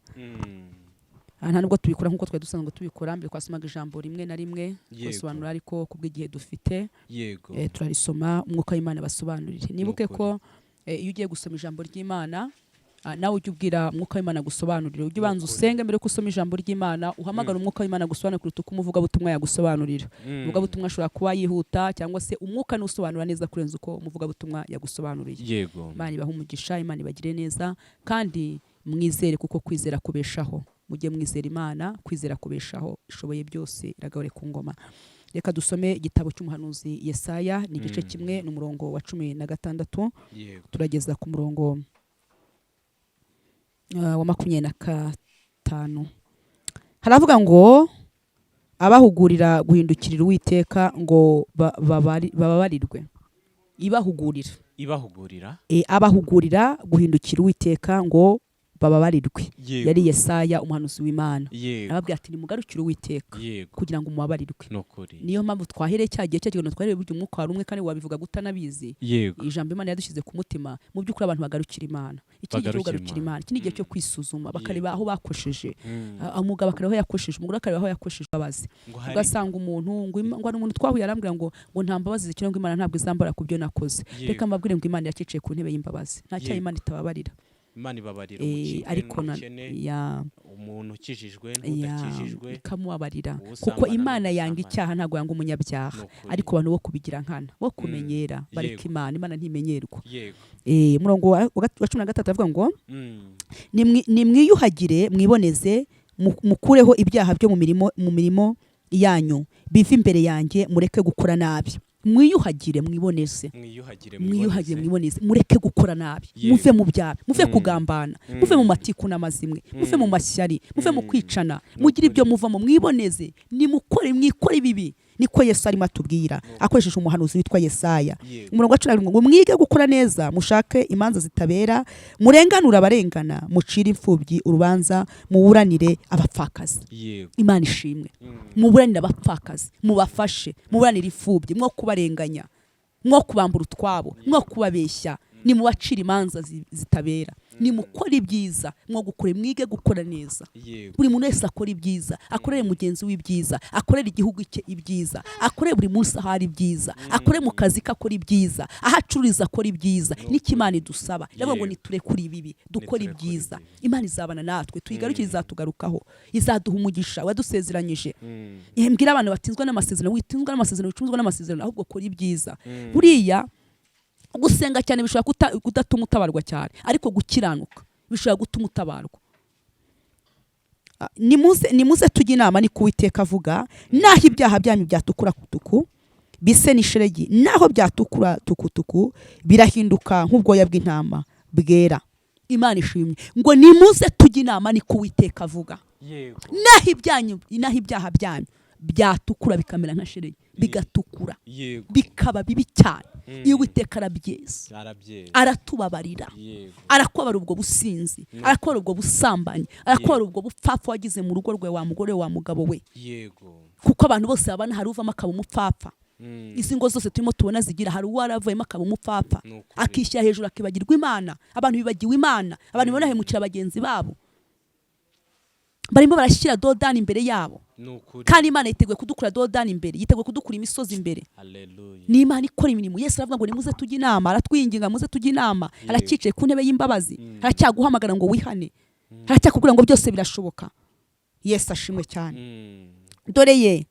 A: Nta nubwo tubikora nkuko twari dusanzwe tubikora mbere, twasomaga ijambo rimwe na rimwe gusobanura, ariko kubw'igihe dufite.
B: Yego.
A: Turarisoma, umwuka w'Imana basobanurire. Nibuke ko iyo ugiye gusoma ijambo ry'Imana nawe ujye ubwira umwuka w'Imana gusobanurira. Ujye ubanza usenge mbere yo gusoma ijambo ry'Imana, uhamagara umwuka w'Imana gusobanura kuruta uko umuvugabutumwa yagusobanurira. Umuvugabutumwa ashobora kuba yihuta cyangwa se umwuka n'usobanura neza kurenza uko umuvugabutumwa yagusobanuriye.
B: Yego.
A: Imana ibahe umugisha, Imana ibagire neza, kandi mwizere kuko kwizera kubeshaho. Mujye mwizera Imana, kwizera kubeshaho, ishoboye byose, iragahore ku ngoma. Reka dusome igitabo cy'umuhanuzi Yesaya, ni igice kimwe n'umurongo wa 16, turageza ku murongo wa 25. Haravuga ngo abahugurira guhindukirira Uwiteka ngo bababarirwe. Ibahugurira.
B: Ibahugurira.
A: Abahugurira guhindukira Uwiteka ngo bababarirwe. Yari Yesaya umuhanuzi w'Imana. Arababwira ati nimugarukire Uwiteka kugira ngo mubabarirwe.
B: Nukuri.
A: Niyo mpamvu twahereye cya gihe cya kiganiro twahereye burya umwuka wari umwe kandi wabivuga gutanabizi. Ijambo Imana yadushyize ku mutima, mu by'ukuri abantu bagarukira Imana. Iki ni igihe cyo
B: Bagarukira
A: kugarukira
B: Imana.
A: Imana. Iki ni igihe cyo kwisuzuma, bakareba aho bakosheje. Umugabo akareba aho yakosheje, umugore akareba aho yakosheje imbabazi.
B: Ngo hari
A: Ugasanga umuntu ngo hari umuntu twahuye arambwira ngo nta mbabazi zikiri, ngo Imana ntabwo izambara ku byo nakoze. Reka mbabwire ngo Imana yacicaye ku ntebe y'imbabazi, nta cyaha Imana itababarira.
B: Imana ibabarira umukire
A: Ariko
B: n'umukene,
A: ya
B: umuntu ukijijwe
A: ya
B: n'udakijijwe,
A: ikamubabarira,
B: uwusambana
A: kuko Imana yanga
B: n'udasambana.
A: icyaha, ntabwo yanga umunyabyaha.
B: Nukuri.
A: Ariko abantu bo kubigira nkana, bo kumenyera, bareka Imana. Imana ntimenyerwa. Umurongo wa 13 avuga ngo nimwiyuhagire mwiboneze, mukureho ibyaha byo mu mirimo yanyu, bive imbere yanjye, mureke gukora nabi. Mwiyuhagire mwiboneze.
B: Mwiyuhagire.
A: Mwiyuhagire.
B: Mwiboneze.
A: Mwiboneze, mureke gukora nabi. Muve mu byaha, muve kugambana, muve mu matiku n'amazimwe, muve mu mashyari, muve mu kwicana, mugire ibyo muvamo, mwiboneze, nimukore, mwikore ibibi. Niko Yesu arimo atubwira akoresheje umuhanuzi witwa Yesaya. Umurongo wa 17 ngo mwige gukora neza, mushake imanza zitabera, murenganure abarengana, mucire imfubyi urubanza, muburanire abapfakazi. Imana ishimwe. Muburanire abapfakazi, mubafashe, muburanire imfubyi, mwo kubarenganya, mwo kubambura utwabo, mwo kubabeshya. Nimubacire imanza zitabera, nimukore ibyiza, mwo gukore, mwige gukora neza. Buri muntu wese akora ibyiza, akorere mugenzi we ibyiza, akorere igihugu cye ibyiza, akorere buri munsi aho ari ibyiza, akore mu kazi ke akora ibyiza, aho acururiza akora ibyiza. Niko Imana idusaba. Iravuga ngo niturekure ibibi, dukore
B: Niturekure
A: ibyiza,
B: ibibi.
A: Imana izabana natwe. Tuyigarukire, izatugarukaho, izaduha umugisha wadusezeranyije. Mbwira abantu batinzwa n'amasezerano: witinzwa n'amasezerano, wicunzwa n'amasezerano, ahubwo kora ibyiza. Buriya gusenga cyane bishobora kudatuma utabarwa cyane, ariko gukiranuka bishobora gutuma utabarwa. Nimuze tujye inama, ni ku Uwiteka avuga. Naho ibyaha byanyu byatukura kutuku bise n'isheregi, naho byatukura tukutuku, birahinduka nk'ubwoya bw'intama bwera. Imana ishimwe. Ngo nimuze tujye inama, ni ku Uwiteka avuga. Naho ibyaha byanyu byatukura bikamera nka sheregi, bigatukura, bikaba bibi cyane, iyo Uwiteka arabyeza.
B: Arabyeza.
A: Aratubabarira. Arakubabara ubwo businzi, arakubabara ubwo busambanyi, arakubabara ubwo bupfapfa wagize mu rugo rwe, wa mugore, wa mugabo we. Kuko abantu bose babana, hari uvamo akaba umupfapfa. Izi ngo zose turimo tubona zigira, hari uwo aravuyemo akaba umupfapfa,
B: Ni ukuri.
A: akishyira hejuru, akibagirwa Imana. Abantu bibagiwe Imana, abantu banahemukira bagenzi babo, barimo barashyira dodani imbere yabo.
B: Ni ukuri.
A: Kandi Imana yiteguye kudukura dodani imbere, yiteguye kudukura imisozi imbere.
B: Haleluya.
A: Ni Imana ikora imirimo. Yesu aravuga ngo nimuze tujye inama, aratwinginga, muze tujye inama. Aracyicaye ku ntebe y'imbabazi, aracyaguhamagara ngo wihane, aracyakubwira ngo byose birashoboka. Yesu ashimwe cyane. Dore ye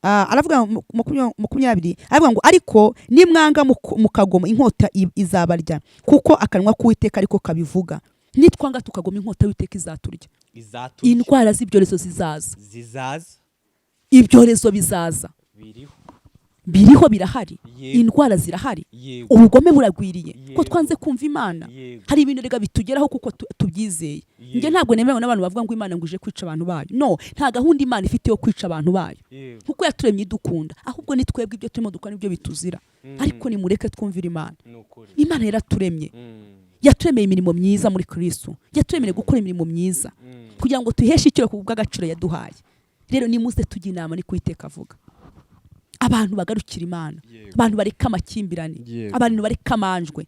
A: aravuga 20, aravuga ngo ariko nimwanga mukagoma, inkota izabarya, kuko akanwa k'Uwiteka ariko kabivuga. Nitwanga tukagoma, inkota y'Uwiteka izaturya.
B: Izaturya.
A: Indwara z'ibyorezo zizaza.
B: Zizaza.
A: Ibyorezo bizaza.
B: Biriho.
A: Biriho, birahari. Indwara zirahari. Ubugome buragwiriye ko twanze kumva Imana. Hari ibintu rega bitugeraho kuko tubyizeye. Njye ntabwo nemerewe n'abantu bavuga ngo Imana ngo ije kwica abantu bayo. No, nta gahunda Imana ifite yo kwica abantu bayo, kuko yaturemye idukunda. Ahubwo ni twebwe ibyo turimo dukora nibyo bituzira. Ariko nimureke twumvire Imana.
B: Ni ukuri.
A: Imana yaraturemye, yaturemeye imirimo myiza muri Kristo, yaturemeye gukora imirimo myiza kugira ngo tuheshe icyo ku bw'agaciro yaduhaye. Rero nimuze tujye inama, ni Uwiteka avuga. Abantu bagarukira Imana, abantu bareka amakimbirane, abantu bareka amanjwe.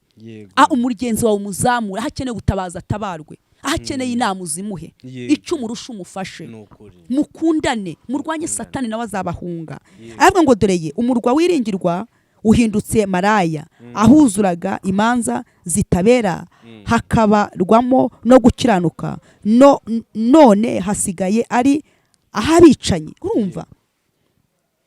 A: Umugenzi wawe umuzamura, aho akeneye ubutabazi atabarwe, aho akeneye inama uzimuhe, icyo umurusha umufashe.
B: Ni ukuri.
A: Mukundane, murwanye Satani, nawe azabahunga.
B: Yego.
A: Aravuga ngo dore ye, umurwa wiringirwa uhindutse maraya, ahuzuraga imanza zitabera, hakabarwamo no gukiranuka, no none hasigaye ari ahabicanyi. Urumva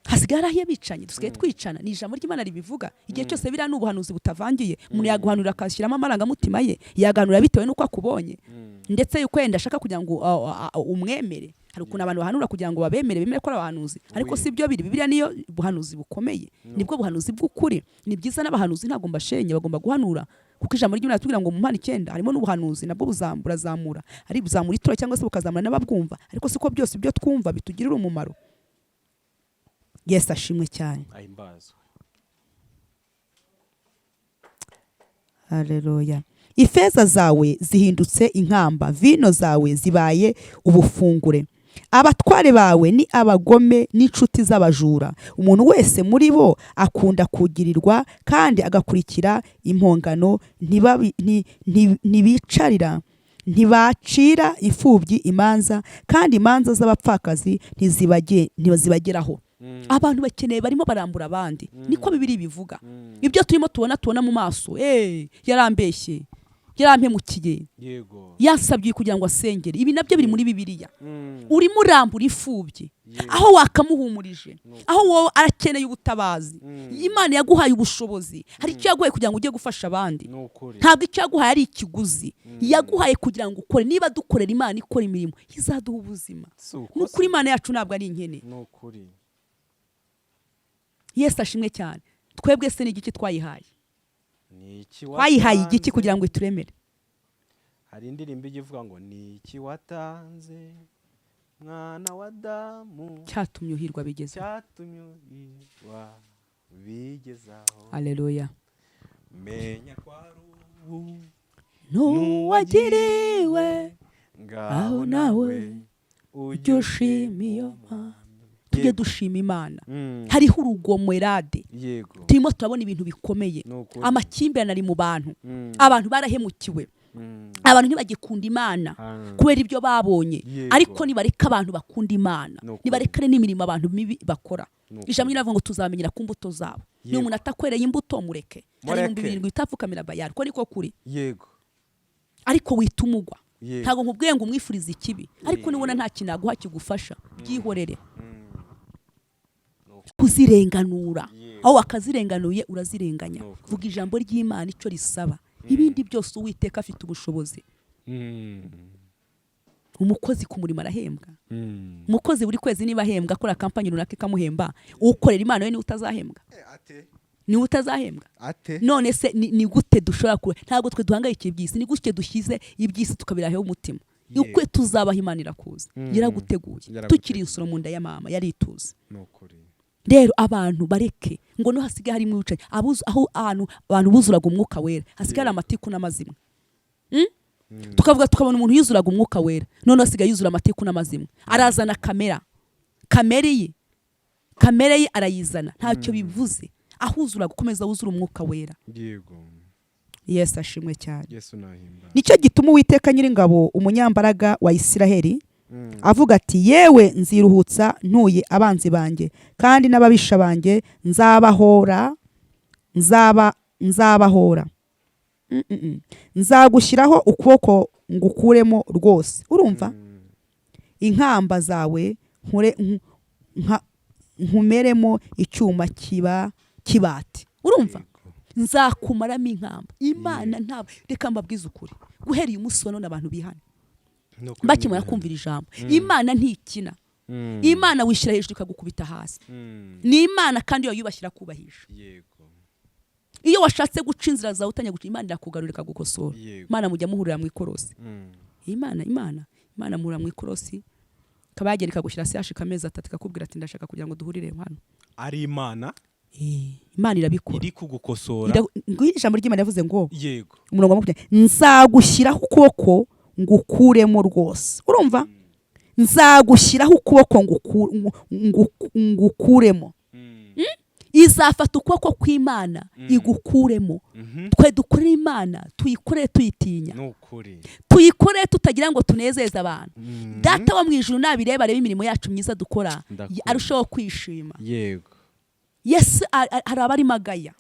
A: hasigaye Hasigaye hari abicanyi, dusigaye twicana. Ni ijambo ry'Imana ribivuga. Igihe cyose biriya ni ubuhanuzi butavangiye. Umuntu yaguhanurira akashyiramo amarangamutima ye, yaganura bitewe n'uko akubonye, ndetse yuko yenda ashaka kugira ngo umwemere. Hari ukuntu abantu bahanura kugira ngo babemere, bemere ko ari abahanuzi, ariko si byo biri. Bibiliya niyo buhanuzi bukomeye, nibwo buhanuzi bw'ukuri. Ni byiza n'abahanuzi, ntabwo mbashenye, bagomba guhanura, kuko ijambo ry'Imana ritubwira ngo mu mpano 9 harimo n'ubuhanuzi, nabwo burazamura, ari buzamura itora cyangwa se bukazamura n'ababwumva, ariko siko byose ibyo twumva bitugirira umumaro. Yesu ashimwe cyane.
B: Ahimbazwe.
A: Haleluya. Ifeza zawe zihindutse inkamba, vino zawe zibaye ubufungure. Abatware bawe ni abagome n'inshuti z'abajura. Umuntu wese muri bo akunda kugirirwa kandi agakurikira impongano, ntibicarira, ntibacira imfubyi imanza, kandi imanza z'abapfakazi ntizibageraho. Abantu bakeneye, barimo barambura abandi, niko Bibiliya bivuga. Ibyo turimo tubona mu maso, yarambeshye, yarampemukiye, yansabye kugira ngo asengere. Ibi nabyo biri muri Bibiliya. Urimo urambura imfubyi aho wakamuhumurije, aho wowe arakeneye ubutabazi. Imana yaguhaye ubushobozi, hari icyo yaguhaye kugira ngo ujye gufasha abandi. Ntabwo icyo yaguhaye ari ikiguzi, yaguhaye kugira ngo ukore. Niba dukorera Imana ikora imirimo, izaduha ubuzima. Nukuri Imana yacu ntabwo ari inkene. Yesu ashimwe cyane. Twebwe se ni igiki twayihaye? Twayihaye igiki kugira ngo ituremere?
B: Hari indirimbo ijya ivuga ngo ni iki watanze mwana wa Adamu
A: cyatumye uhirwa bigezaho,
B: cyatumye uhirwa bigezaho.
A: Haleluya.
B: Menya ko ari ubu
A: n'uwagiriwe,
B: ngaho
A: aho nawe ujye ushima iyo Mana. Tujye dushima Imana. Hariho urugomo erade. Turimo turabona ibintu bikomeye. Amakimbirane ari mu bantu. Abantu barahemukiwe. Abantu ntibagikunda Imana kubera ibyo babonye. Ariko nibareka abantu bakunda Imana, nibarekane n'imirimo abantu mibi bakora. Ijambo riravuga ngo tuzamenyera ku mbuto zabo. Niba umuntu atakwereye imbuto, mureke. Hari 7,000 bitapfukamira Bayali, ko niko kuri. Ariko witumugwa. Ntabwo nkubwiye ngo umwifurize ikibi, ariko nibona nta kintu naguha kigufasha, byihorere. Kuzirenganura, aho wakazirenganuye urazirenganya. Vuga ijambo ry'Imana icyo risaba, ibindi byose Uwiteka afite ubushobozi. Umukozi ku murimo arahembwa. Umukozi buri kwezi niba ahembwa, akora kampani runaka ikamuhemba, ukorera Imana we niwe utazahembwa. Niwe utazahembwa. None se ni gute dushobora kuba? Ntabwo twe duhangayikiye iby'isi, ni gute dushyize iby'isi tukabiraheho umutima? Ukwe tuzabaho, Imana irakuza, yaraguteguye. Tukiri insoro mu nda ya mama yarituze. Rero abantu bareke ngo no hasigaye harimo ibice aho ahantu abantu buzuraga umwuka wera, hasigaye hari amatiku n'amazimwe. Tukavuga tukabona umuntu yuzuraga umwuka wera, none hasigaye yuzura amatiku n'amazimwe. Arazana kamera, kamere ye arayizana, ntacyo bivuze. Ahuzura gukomeza wuzura umwuka wera. Yesu ashimwe cyane. Nicyo gituma Uwiteka Nyiringabo, umunyambaraga wa Isiraheli, avuga ati yewe nziruhutsa ntuye abanzi banjye, kandi n'ababisha banjye nzabahora, nzabahora. Nzagushyiraho ukuboko ngukuremo rwose. Urumva? Inkamba zawe nkumeremo icyuma kibati. Urumva? Nzakumaramo inkamba. Imana ntabwo, reka mbabwize ukuri, guhera uyu munsi wa none abantu bihana bakimara kumvira ijambo. Imana ntikina. Imana wishyira hejuru ikagukubita hasi. Ni Imana kandi iyo yubashyira kubahisha. Iyo washatse guca inzira zawe utanya guca, Imana irakugarura ikagukosora. Imana mujya muhurira mu ikorosi. Imana Imana Imana muhurira mu ikorosi, ikaba yagera ikagushyira hasi hashika amezi 3 ikakubwira ati ndashaka kugira ngo duhurire hano.
D: Ari Imana
A: Imana irabikora,
D: iri kugukosora.
A: Ijambo ry'Imana yavuze ngo
D: yego
A: umurongo wa 20, nzagushyiraho ukuboko ngukuremo rwose. Urumva? Nzagushyiraho ukuboko ngukuremo. Izafata ukuboko kw'Imana igukuremo. Twe dukorere Imana, tuyikorere tuyitinya, tuyikorere tutagira ngo tunezeze abantu. Data wo mu ijuru nabireba, areba imirimo yacu myiza dukora, arushaho kwishima.
B: Yego.
A: Yesu hari abarimo agaya,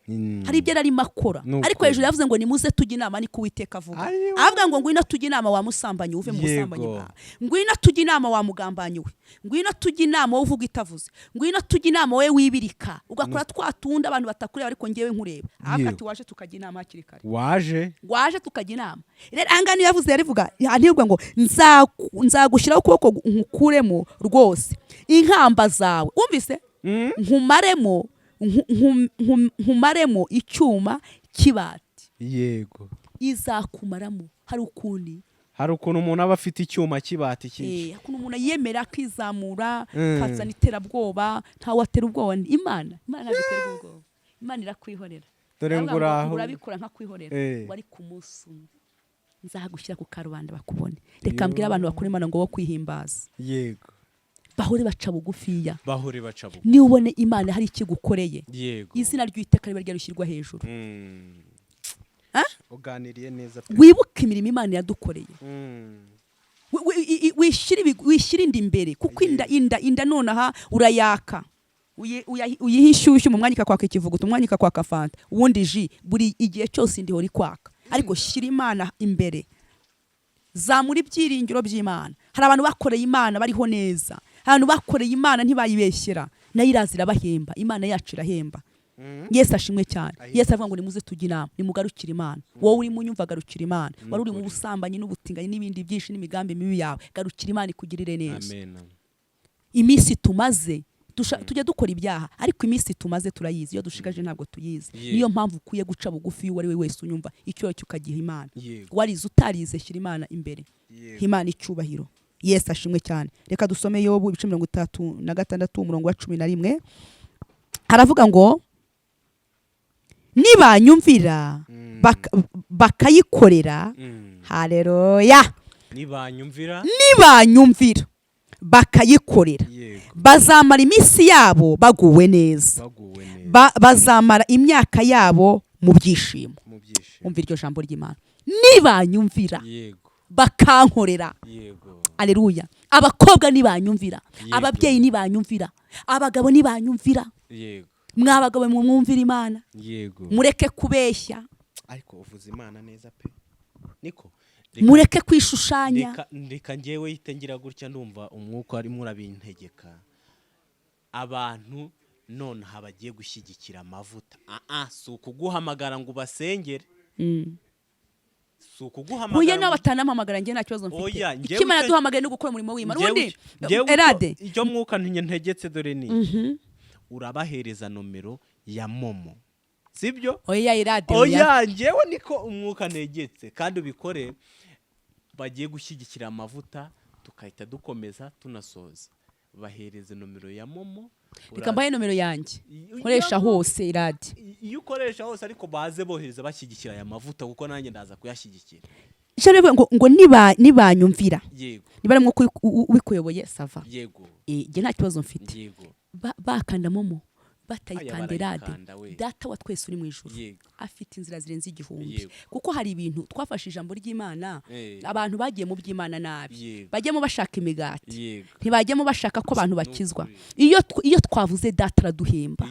A: hari ibyo yararimo akora,
B: Ni
A: ariko
B: ukuri.
A: hejuru yavuze ngo: "Nimuze tujye inama," niko Uwiteka avuga.
B: Ayiwe.
A: Avuga ngo: "Ngwino tujye inama, wa musambanyi, uve mu busambanyi bwawe. Ngwino tujye inama, wa mugambanyi we. Ngwino tujye inama, wowe uvuga itavuze. Ngwino tujye inama, wowe wibirika ugakora twa tundi abantu batakureba ariko ngewe nkureba." Avuga ati: "Waje tukajya inama hakiri kare."
B: Waje.
A: Waje tukajya inama. Rero ahangaha niyo yavuze, yarivuga ntivuga ngo nzagushyiraho ukuboko nkukuremo rwose inkamba zawe, wumvise, nkumaremo nkumaremo icyuma cy'ibati. Izakumaramo. Hari ukundi
B: Hari ukuntu umuntu aba afite icyuma cy'ibati cyinshi.
A: Ukuntu umuntu yemera akizamura, akazana iterabwoba. Ntawe atera ubwoba, ni Imana. Imana ntabwo iterwa ubwoba, Imana irakwihorera.
B: Dore
A: Aravuga
B: ngo
A: ngo
B: uraho.
A: urabikora nkakwihorera. Wari ku munsi umwe nzagushyira ku karubanda bakubone. Reka mbwire abantu bakora Imana ngo bo kwihimbaza, bahore baca bugufiya.
B: Bahore baca bugufi.
A: Niba ubone Imana hari ikigukoreye, izina ry'Uwiteka riba ryarushyirwa hejuru. Ah?
B: Uganiriye neza pe.
A: Wibuke imirimo Imana yadukoreye. Wishyire inda imbere, kuko inda nonaha urayaka, uyiha inshyushyu, mu mwanya ikakwaka ikivuguto, umwanya ikakwaka fanta, ubundi ji. Buri igihe cyose inda ihora ikwaka. Ariko shyira Imana imbere, zamura ibyiringiro by'Imana. Hari abantu bakoreye Imana bariho neza, hari abantu bakoreye Imana ntibayibeshyera, nayo iraza irabahemba. Imana yacu irahemba. Yesu ashimwe cyane. Yesu avuga ngo: "Nimuze tujye inama, nimugarukire Imana." Wowe uri mu nyumva, garukira Imana. Wari uri mu busambanyi n'ubutinganyi n'ibindi byinshi n'imigambi mibi yawe, garukira Imana ikugirire neza.
B: Amen.
A: Iminsi tumaze tujya dukora ibyaha, ariko iminsi tumaze turayizi, iyo dushigaje ntabwo tuyizi. Niyo mpamvu ukwiye guca bugufi, uwo ari we wese unyumva, icyo cyo ukagiha Imana. Warize, utarize, shyira Imana imbere. Imana icyubahiro. Yesu ashimwe cyane. Reka dusome Yobu ibice 36, umurongo wa 11. Haravuga ngo: "Nibanyumvira bakayikorera." Haleluya.
B: Nibanyumvira.
A: "Nibanyumvira bakayikorera, bazamara iminsi yabo baguwe neza,
B: Baguwe neza.
A: Bazamara imyaka yabo mu byishimo."
B: Mu byishimo.
A: Umva iryo jambo ry'Imana: "Nibanyumvira bakankorera." Aleluya. Abakobwa nibanyumvira, ababyeyi nibanyumvira, abagabo nibanyumvira, mwa bagabo mwumvira Imana, mureke kubeshya.
B: Ariko uvuze Imana neza pe, niko.
A: Mureke kwishushanya.
B: Reka njyewe yite ngira gutya, ndumva umwuka arimo urabintegeka. Abantu nonaha bagiye gushyigikira amavuta, si ukuguhamagara ngo ubasengere, si ukuguhamagara
A: Huye nawe batanampamagara, njye nta kibazo mfite.
B: Oya, njyewe
A: Icyo Imana yaduhamagaye ni ugukora umurimo w'Imana.
B: Njyewe
A: Ubundi
B: njyewe
A: erade
B: icyo mwuka ntegetse dore ni urabahereza nomero ya MoMo, sibyo?
A: Oya, irade, oya.
B: Oya, njyewe niko umwuka ntegetse, kandi ubikore. Bagiye gushyigikira amavuta, tukahita dukomeza tunasoza. Bahereze nomero ya MoMo.
A: Reka mbahe nomero yanjye nkoresha hose, irade.
B: Iyo ukoresha hose, ariko baze bohereza bashyigikira aya mavuta, kuko nanjye ndaza kuyashyigikira.
A: Icyo rero ngo nibanyumvira, niba ari umwuka ubikuyoboye, ça va. Njye nta kibazo mfite. Bakanda MoMo, batayikanda,
B: Aya,
A: irade,
B: barayikanda we.
A: Data wa twese uri mu ijuru afite inzira zirenze 1000. Kuko hari ibintu twafashe ijambo ry'Imana, abantu bagiye mu by'Imana nabi, bajyamo bashaka imigati, ntibajyamo bashaka ko abantu bakizwa.
B: Nukuri.
A: Iyo twavuze, Data araduhemba.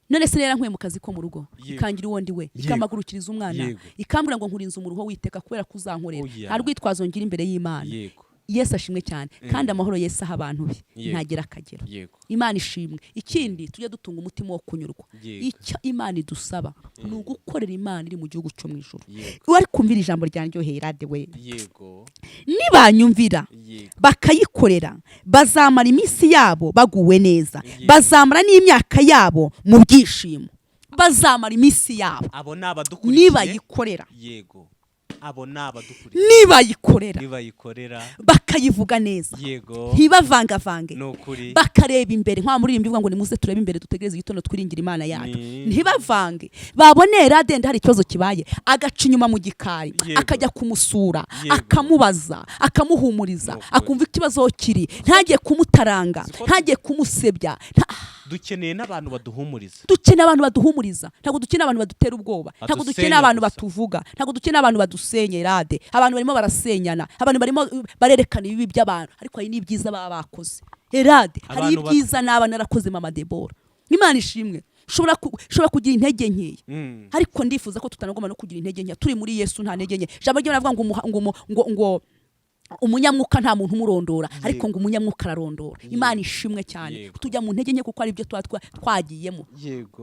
A: None se rero nkuye mu kazi ko mu rugo, ikangira uwo ndi we, ikamagurukiriza umwana, ikambwira ngo: "Nkurinze umuruho witeka kubera ko uzankorera."
B: Oya.
A: Nta rwitwazo ngira imbere y'Imana. Yesu ashimwe cyane. Kandi amahoro Yesu aha abantu be ntagira akagero. Imana ishimwe. Ikindi, tujye dutunga umutima wo kunyurwa. Icyo Imana idusaba ni ugukorera Imana iri mu gihugu cyo mu ijuru. Wari kumvira ijambo ryanjyoheye, rade we. "Nibanyumvira bakayikorera, bazamara iminsi yabo baguwe neza, bazamara n'imyaka yabo mu byishimo." Bazamara iminsi yabo
B: Abo ni abadukurikiye.
A: nibayikorera.
B: Yego, abo ni abadukurikiye.
A: Nibayikorera,
B: Nibayikorera.
A: bakayivuga neza, ntibavangavange,
B: Ni ukuri.
A: bakareba imbere, nka muririmbyi uvuga ngo: "Nimuze turebe imbere, dutegereze igitondo, twiringire Imana yacu." Ntibavange. Babone radende hari ikibazo kibaye, agaca inyuma mu gikari, akajya kumusura, akamubaza, akamuhumuriza,
B: Ni ukuri.
A: akumva ikibazo kiri, ntagiye kumutaranga, ntagiye kumusebya.
B: Dukeneye n'abantu baduhumuriza.
A: Dukeneye abantu baduhumuriza, ntabwo dukeneye abantu badutera ubwoba, ntabwo
B: Badusenya
A: dukeneye abantu
B: gusa.
A: batuvuga, ntabwo dukeneye abantu badusenya. Rade, abantu barimo barasenyana, abantu barimo barerekana ibibi by'abantu, ariko hari n'ibyiza baba bakoze. Erade, hari
B: Abantu
A: ibyiza naba narakoze, mama Debora. Imana ishimwe. Ushobora kugira intege nkeya, ariko ndifuza ko tutanagomba no kugira intege nke. Turi muri Yesu, nta ntege nke. Ijambo ry'Imana rivuga ngo ngo umunyamwuka nta muntu umurondora, ariko ngo umunyamwuka ararondora. Imana ishimwe cyane. Tujya mu ntege nke kuko hari ibyo tuba twagiyemo.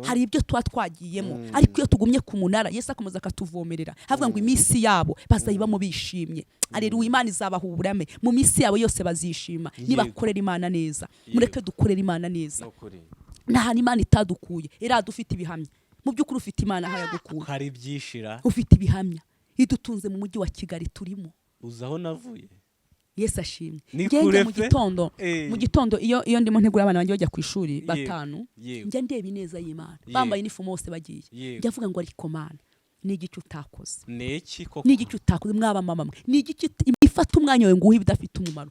A: Hari ibyo tuba twagiyemo, ariko iyo tugumye ku munara, Yesu akomeza akatuvomerera. Havuga ngo iminsi yabo bazayibamo bishimye. Aleluya! Imana izabaha uburame mu minsi yabo yose, bazishima nibakorera Imana neza. Mureke dukorere Imana neza.
B: Nukuri.
A: Nta hantu Imana itadukuye. Erade, ufite ibihamya? Mu by'ukuri ufite Imana aho yagukuye?
B: Hari ibyishira.
A: Ufite ibihamya? Idutunze mu mujyi wa Kigali turimo.
B: Uzi aho navuye?
A: Yesu ashimwe.
B: Ni
A: Ngenge
B: kure
A: mu
B: pe.
A: gitondo, mu gitondo iyo ndimo ntegura abana banjye bajya ku ishuri, batanu, njya ndeba ineza y'Imana. Bambaye inifomo bose bagiye, njya avuga ngo: "Ariko Mana, ni igiki utakoze?"
B: Ni iki koko?
A: Ni igiki utakoze? Mwaba mama mwe, ni igiki ifata umwanya wawe ngo uhe ibidafite umumaro?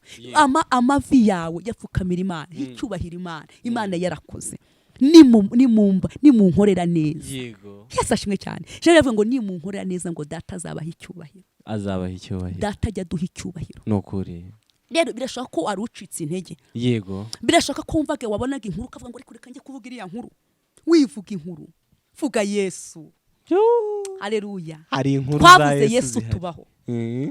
A: Amavi yawe yapfukamira Imana, icyubahiro Imana. Imana yarakoze. Nimumba nimunkorera neza. Yesu ashimwe cyane. Jewe yavuga ngo nimunkorera neza, ngo Data azabaha icyubahiro.
B: Azabaha icyubahiro.
A: Data ajya aduha icyubahiro.
B: Ni ukuri.
A: Rero birashoboka ko wari ucitse intege. Birashoboka ko wumvaga, wabonaga inkuru ukavuga ngo: "Ariko reka njye kuvuga iriya nkuru." Wivuga inkuru, vuga Yesu. Aleluya!
B: Hari inkuru za
A: Twavuze
B: Yesu
A: Yesu
B: zihari.
A: tubaho.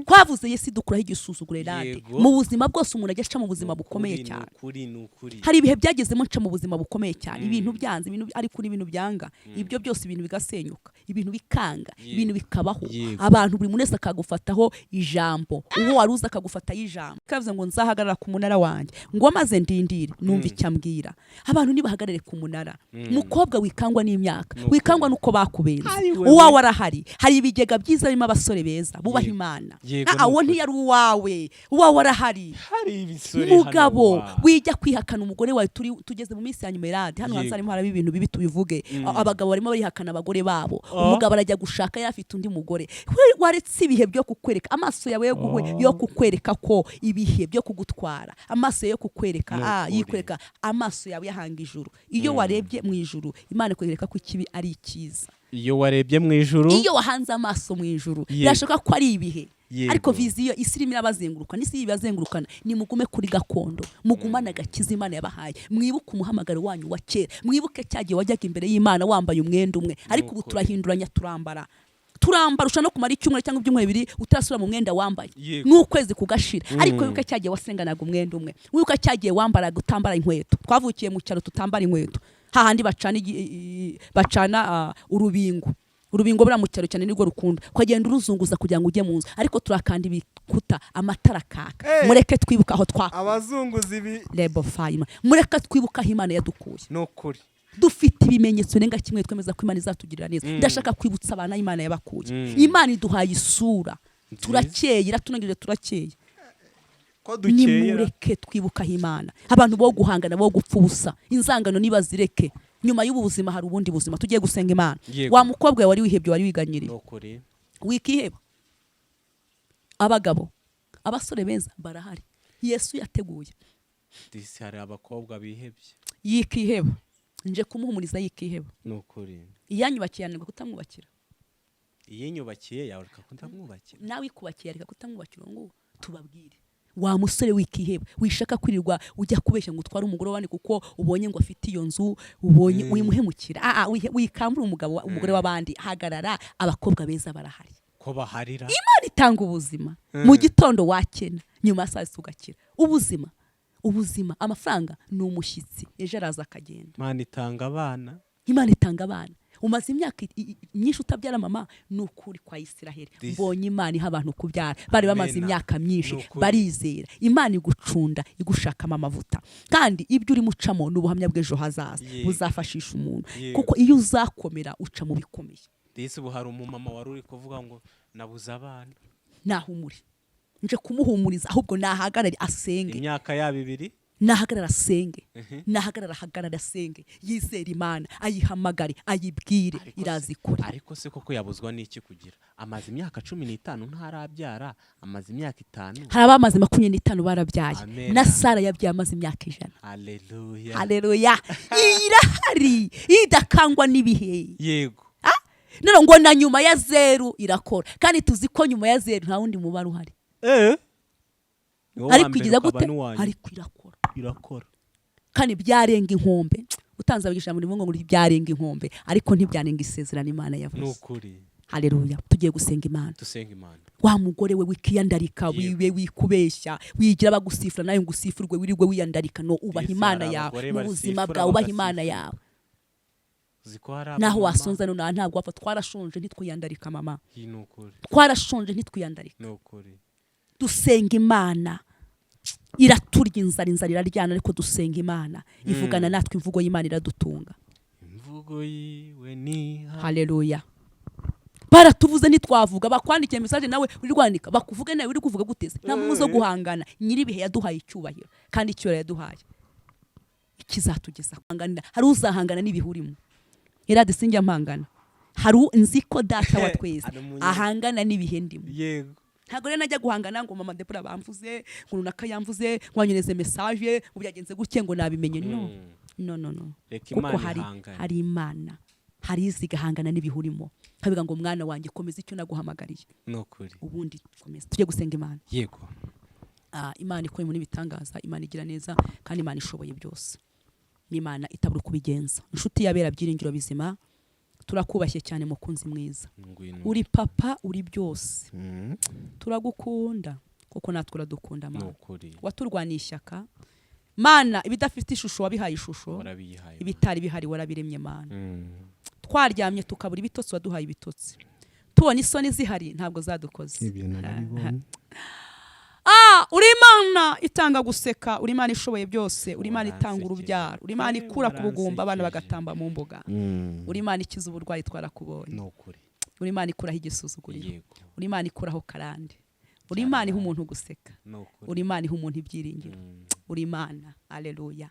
A: Twavuze Yesu idukuraho igisuzuguro. Rade, mu buzima bwose umuntu ajya aca mu buzima bukomeye
B: Ni
A: cyane.
B: ukuri, ni ukuri.
A: Hari ibihe byagezemo nca mu buzima bukomeye cyane, ibintu byanze, ibintu ariko n'ibintu byanga, ibyo byose, ibintu bigasenyuka, ibintu bikanga, ibintu bikabaho. Abantu, buri muntu wese akagufataho ijambo, uwo wari uzi akagufataho ijambo. Kavuze ngo: "Nzahagarara ku munara wanjye," ngo: "maze ndindire numva icyo ambwira." Abantu nibahagarare ku munara. Mukobwa, wikangwa n'imyaka,
B: Ni ukuri.
A: wikangwa n'uko bakubenze.
B: Ayi wewe.
A: Uwawe arahari. Hari ibigega byiza birimo abasore beza bubaha Imana.
B: Ni
A: Uwo
B: ukuri.
A: ntiyari uwawe, uwawe arahari.
B: Hari ibisore hano
A: Mugabo, wijya kwihakana umugore wawe. Turi tugeze mu minsi ya nyuma. Erade, hano hanze harimo haraba ibintu bibi, tubivuge. Abagabo barimo barihakana abagore babo. Umugabo arajya gushaka yari afite undi mugore. Waretse ibihe byo kukwereka amaso yawe yo yo kukwereka ko ibihe byo kugutwara amaso yo kukwereka
B: Ni ukuri.
A: yikwereka amaso yawe yahanga ijuru. Iyo warebye mu ijuru, Imana ikwereka ko ikibi ari icyiza.
B: Iyo warebye mu ijuru.
A: Iyo wahanze amaso mu ijuru, birashoboka ko ari ibihe, ariko vision isi irimo irabazenguruka n'isi ibazengurukana. Nimugume kuri gakondo, mugumane agakiza Imana yabahaye, mwibuke umuhamagaro wanyu wa kera, mwibuke cya gihe wajyaga imbere y'Imana wambaye umwenda umwe. Ariko ubu
B: Ukuri.
A: turahinduranya, turambara, turambara. Ushobora no kumara icyumweru cyangwa ibyumweru 2 utarasubira mu mwenda wambaye, n'ukwezi kugashira. Ariko wibuke cya gihe wasenganaga umwenda umwe, wibuke cya gihe wambaraga utambara inkweto. Twavukiye mu cyaro tutambara inkweto, hahandi bacana bacana urubingo. Urubingo buriya mu cyaro cyane nirwo rukunda, ukagenda uruzunguza kugira ngo ujye mu nzu. Ariko turakanda ibikuta, amatara akaka. Mureke twibuke aho twakuye.
E: Abazunguzi ibi.
A: Lebo fayima, mureke twibuke aho Imana yadukuye.
E: Ni ukuri.
A: Dufite ibimenyetso birenga kimwe twemeza ko Imana izatugirira neza. Ndashaka kwibutsa abantu aho Imana yabakuye. Imana iduhaye isura, turakeye, iratunanirije, turakeye.
E: Ko dukeyera.
A: Nimureke twibuka aho Imana. Abantu bo guhangana, bo gupfa ubusa, inzangano nibazireke. Nyuma y'ubu buzima hari ubundi buzima. Tugiye gusenga Imana. Wa mukobwa wari wihebye, wari wiganyiriye,
B: Ni ukuri.
A: wikiheba. Abagabo, abasore beza barahari Yesu yateguye.
B: Disi hari abakobwa bihebye.
A: Yikiheba, nje kumuhumuriza, yikiheba.
B: Ni ukuri.
A: Iyanyubakiye yananirwa kutamwubakira?
B: Iyinyubakiye yareka kutamwubakira?
A: Nawe ikubakiye yareka kutamwubakira? Ngo tubabwire, wa musore, wikiheba, wishaka kwirirwa ujya kubeshya ngo utware umugore w'abandi kuko ubonye ngo afite iyo nzu ubonye. Wimuhemukira. Wikambura umugore w'abandi. Hagarara, abakobwa beza barahari.
B: Ko baharira.
A: Imana itanga ubuzima. Mu gitondo wakena, nyuma ya saa sita ugakira. Ubuzima, ubuzima, amafaranga ni umushyitsi, ejo araza akagenda.
B: Imana itanga abana.
A: Imana itanga abana. Umaze imyaka myinshi utabyara, mama. Ni ukuri kwa Isiraheli, mbonye Imana iha abantu kubyara bari bamaze
B: Amena.
A: imyaka myinshi.
B: Ni ukuri.
A: Barizera Imana igucunda, igushakamo amavuta. Kandi ibyo urimo ucamo ni ubuhamya bw'ejo hazaza, buzafashisha umuntu, kuko iyo uzakomera uca mu bikomeye.
B: Disi ubu hari umumama wari uri kuvuga ngo: "Nabuze abana."
A: Nahumure, nje kumuhumuriza. Ahubwo nahagarare asenge.
B: Imyaka yabo 2.
A: Nahagarara asenge, nahagarara, ahagarara asenge, yizere Imana, ayihamagare, ayibwire, irazikora.
B: Ariko se koko yabuzwa n'iki kugira? Amaze imyaka 15 ntarabyara, amaze imyaka 5.
A: Hari abamaze 25 barabyaye.
B: Amen.
A: Na Sara yabyaye amaze imyaka 100.
B: Haleluya!
A: Haleluya! Iyi irahari, idakangwa n'ibihe. None ngo na nyuma ya zeru irakora, kandi tuzi ko nyuma ya zeru nta wundi mubare uhari.
B: Ni wowe wa
A: Ariko
B: mbere
A: igiza
B: ukaba
A: gute?
B: n'uwa nyuma.
A: Ariko irakora.
B: Irakora.
A: Kandi byarenga inkombe. Utanze ijambo rivuga ngo byarenga inkombe, ariko ntibyarenga isezerano Imana
B: Ni
A: yavuze.
B: ukuri.
A: Haleluya. Tugiye gusenga Imana.
B: Dusenga Imana.
A: Wa mugore we wikiyandarika,
B: Yego.
A: wiwe wikubeshya, wigira bagusifura nawe ngo usifurwe, wirirwe wiyandarika. No ubaha
B: Disi,
A: Imana
B: hari
A: yawe
B: abagore
A: mu buzima
B: basifura
A: bwawe, ubaha Imana
B: bagasifura.
A: yawe.
B: Uzi ko hari
A: Naho
B: abamama-
A: wasonza none ntabwo wapfa. Twarashonje ntitwiyandarika, mama.
B: Iyi ni ukuri.
A: Twarashonje ntitwiyandarika.
B: Ni ukuri.
A: Dusenga Imana iraturya inzara, inzara iraryana, ariko dusenga Imana ivugana natwe. Imvugo y'Imana iradutunga.
B: Imvugo yiwe ni
A: Haleluya. Baratuvuze ntitwavuga. Bakwandikiye message nawe uri rwandika, bakuvuge nawe uri kuvuga guteze. Nta mpamvu zo guhangana. Nyiribihe yaduhaye icyubahiro, kandi icyubahiro yaduhaye ikizatugeza guhanganira. Hari uzahangana n'ibihe urimo. Iradi sinjya mpangana. Hari nzi ko Data wa twese
B: Ari
A: ahangana n'ibihe ndimo. Ntabwo rero najya guhangana ngo mama Debora bamvuze, ngo runaka yamvuze, ngo wanyereze message, ngo byagenze gutya, ngo nabimenye. No, no, no, no.
B: Reka
A: Kuko
B: Imana
A: hari
B: ihangane.
A: hari Imana, hari izigahangana n'ibihe urimo, kabiga ngo mwana wanjye, komeza icyo naguhamagariye.
B: Ni ukuri.
A: Ubundi komeza. Tujye gusenga Imana.
B: Yego.
A: Imana ikora ibintu n'ibitangaza, Imana igira neza, kandi Imana ishoboye byose, n'Imana itabura uko ubigenza. Inshuti y'abera, byiringiro bizima, turakubashye cyane, mukunzi mwiza.
B: Ngwino.
A: Uri papa, uri byose. Turagukunda kuko natwe uradukunda.
B: Ni
A: Mana,
B: ukuri.
A: waturwaniye ishyaka. Mana, ibidafite ishusho wabihaye ishusho.
B: Warabiyihaye.
A: Ibitari bihari warabiremye, Mana. Twaryamye tukabura ibitotsi, waduhaye ibitotsi. Tubona isoni zihari, ntabwo zadukoze.
E: Ibyo narabibonye.
A: Ah, uri Imana itanga guseka, uri Imana ishoboye byose, uri Imana itanga
B: Waransekeje.
A: urubyaro, uri Imana ikura ku bugumba abana
B: Waransekeje.
A: bagatamba mu mbuga, uri Imana ikiza uburwayi, twarakubonye.
B: Ni ukuri.
A: Uri Imana ikuraho igisuzuguriro. Uri Imana ikuraho karande, uri Imana iha umuntu guseka.
B: Ni ukuri.
A: Uri Imana iha umuntu ibyiringiro. Uri Imana, aleluya.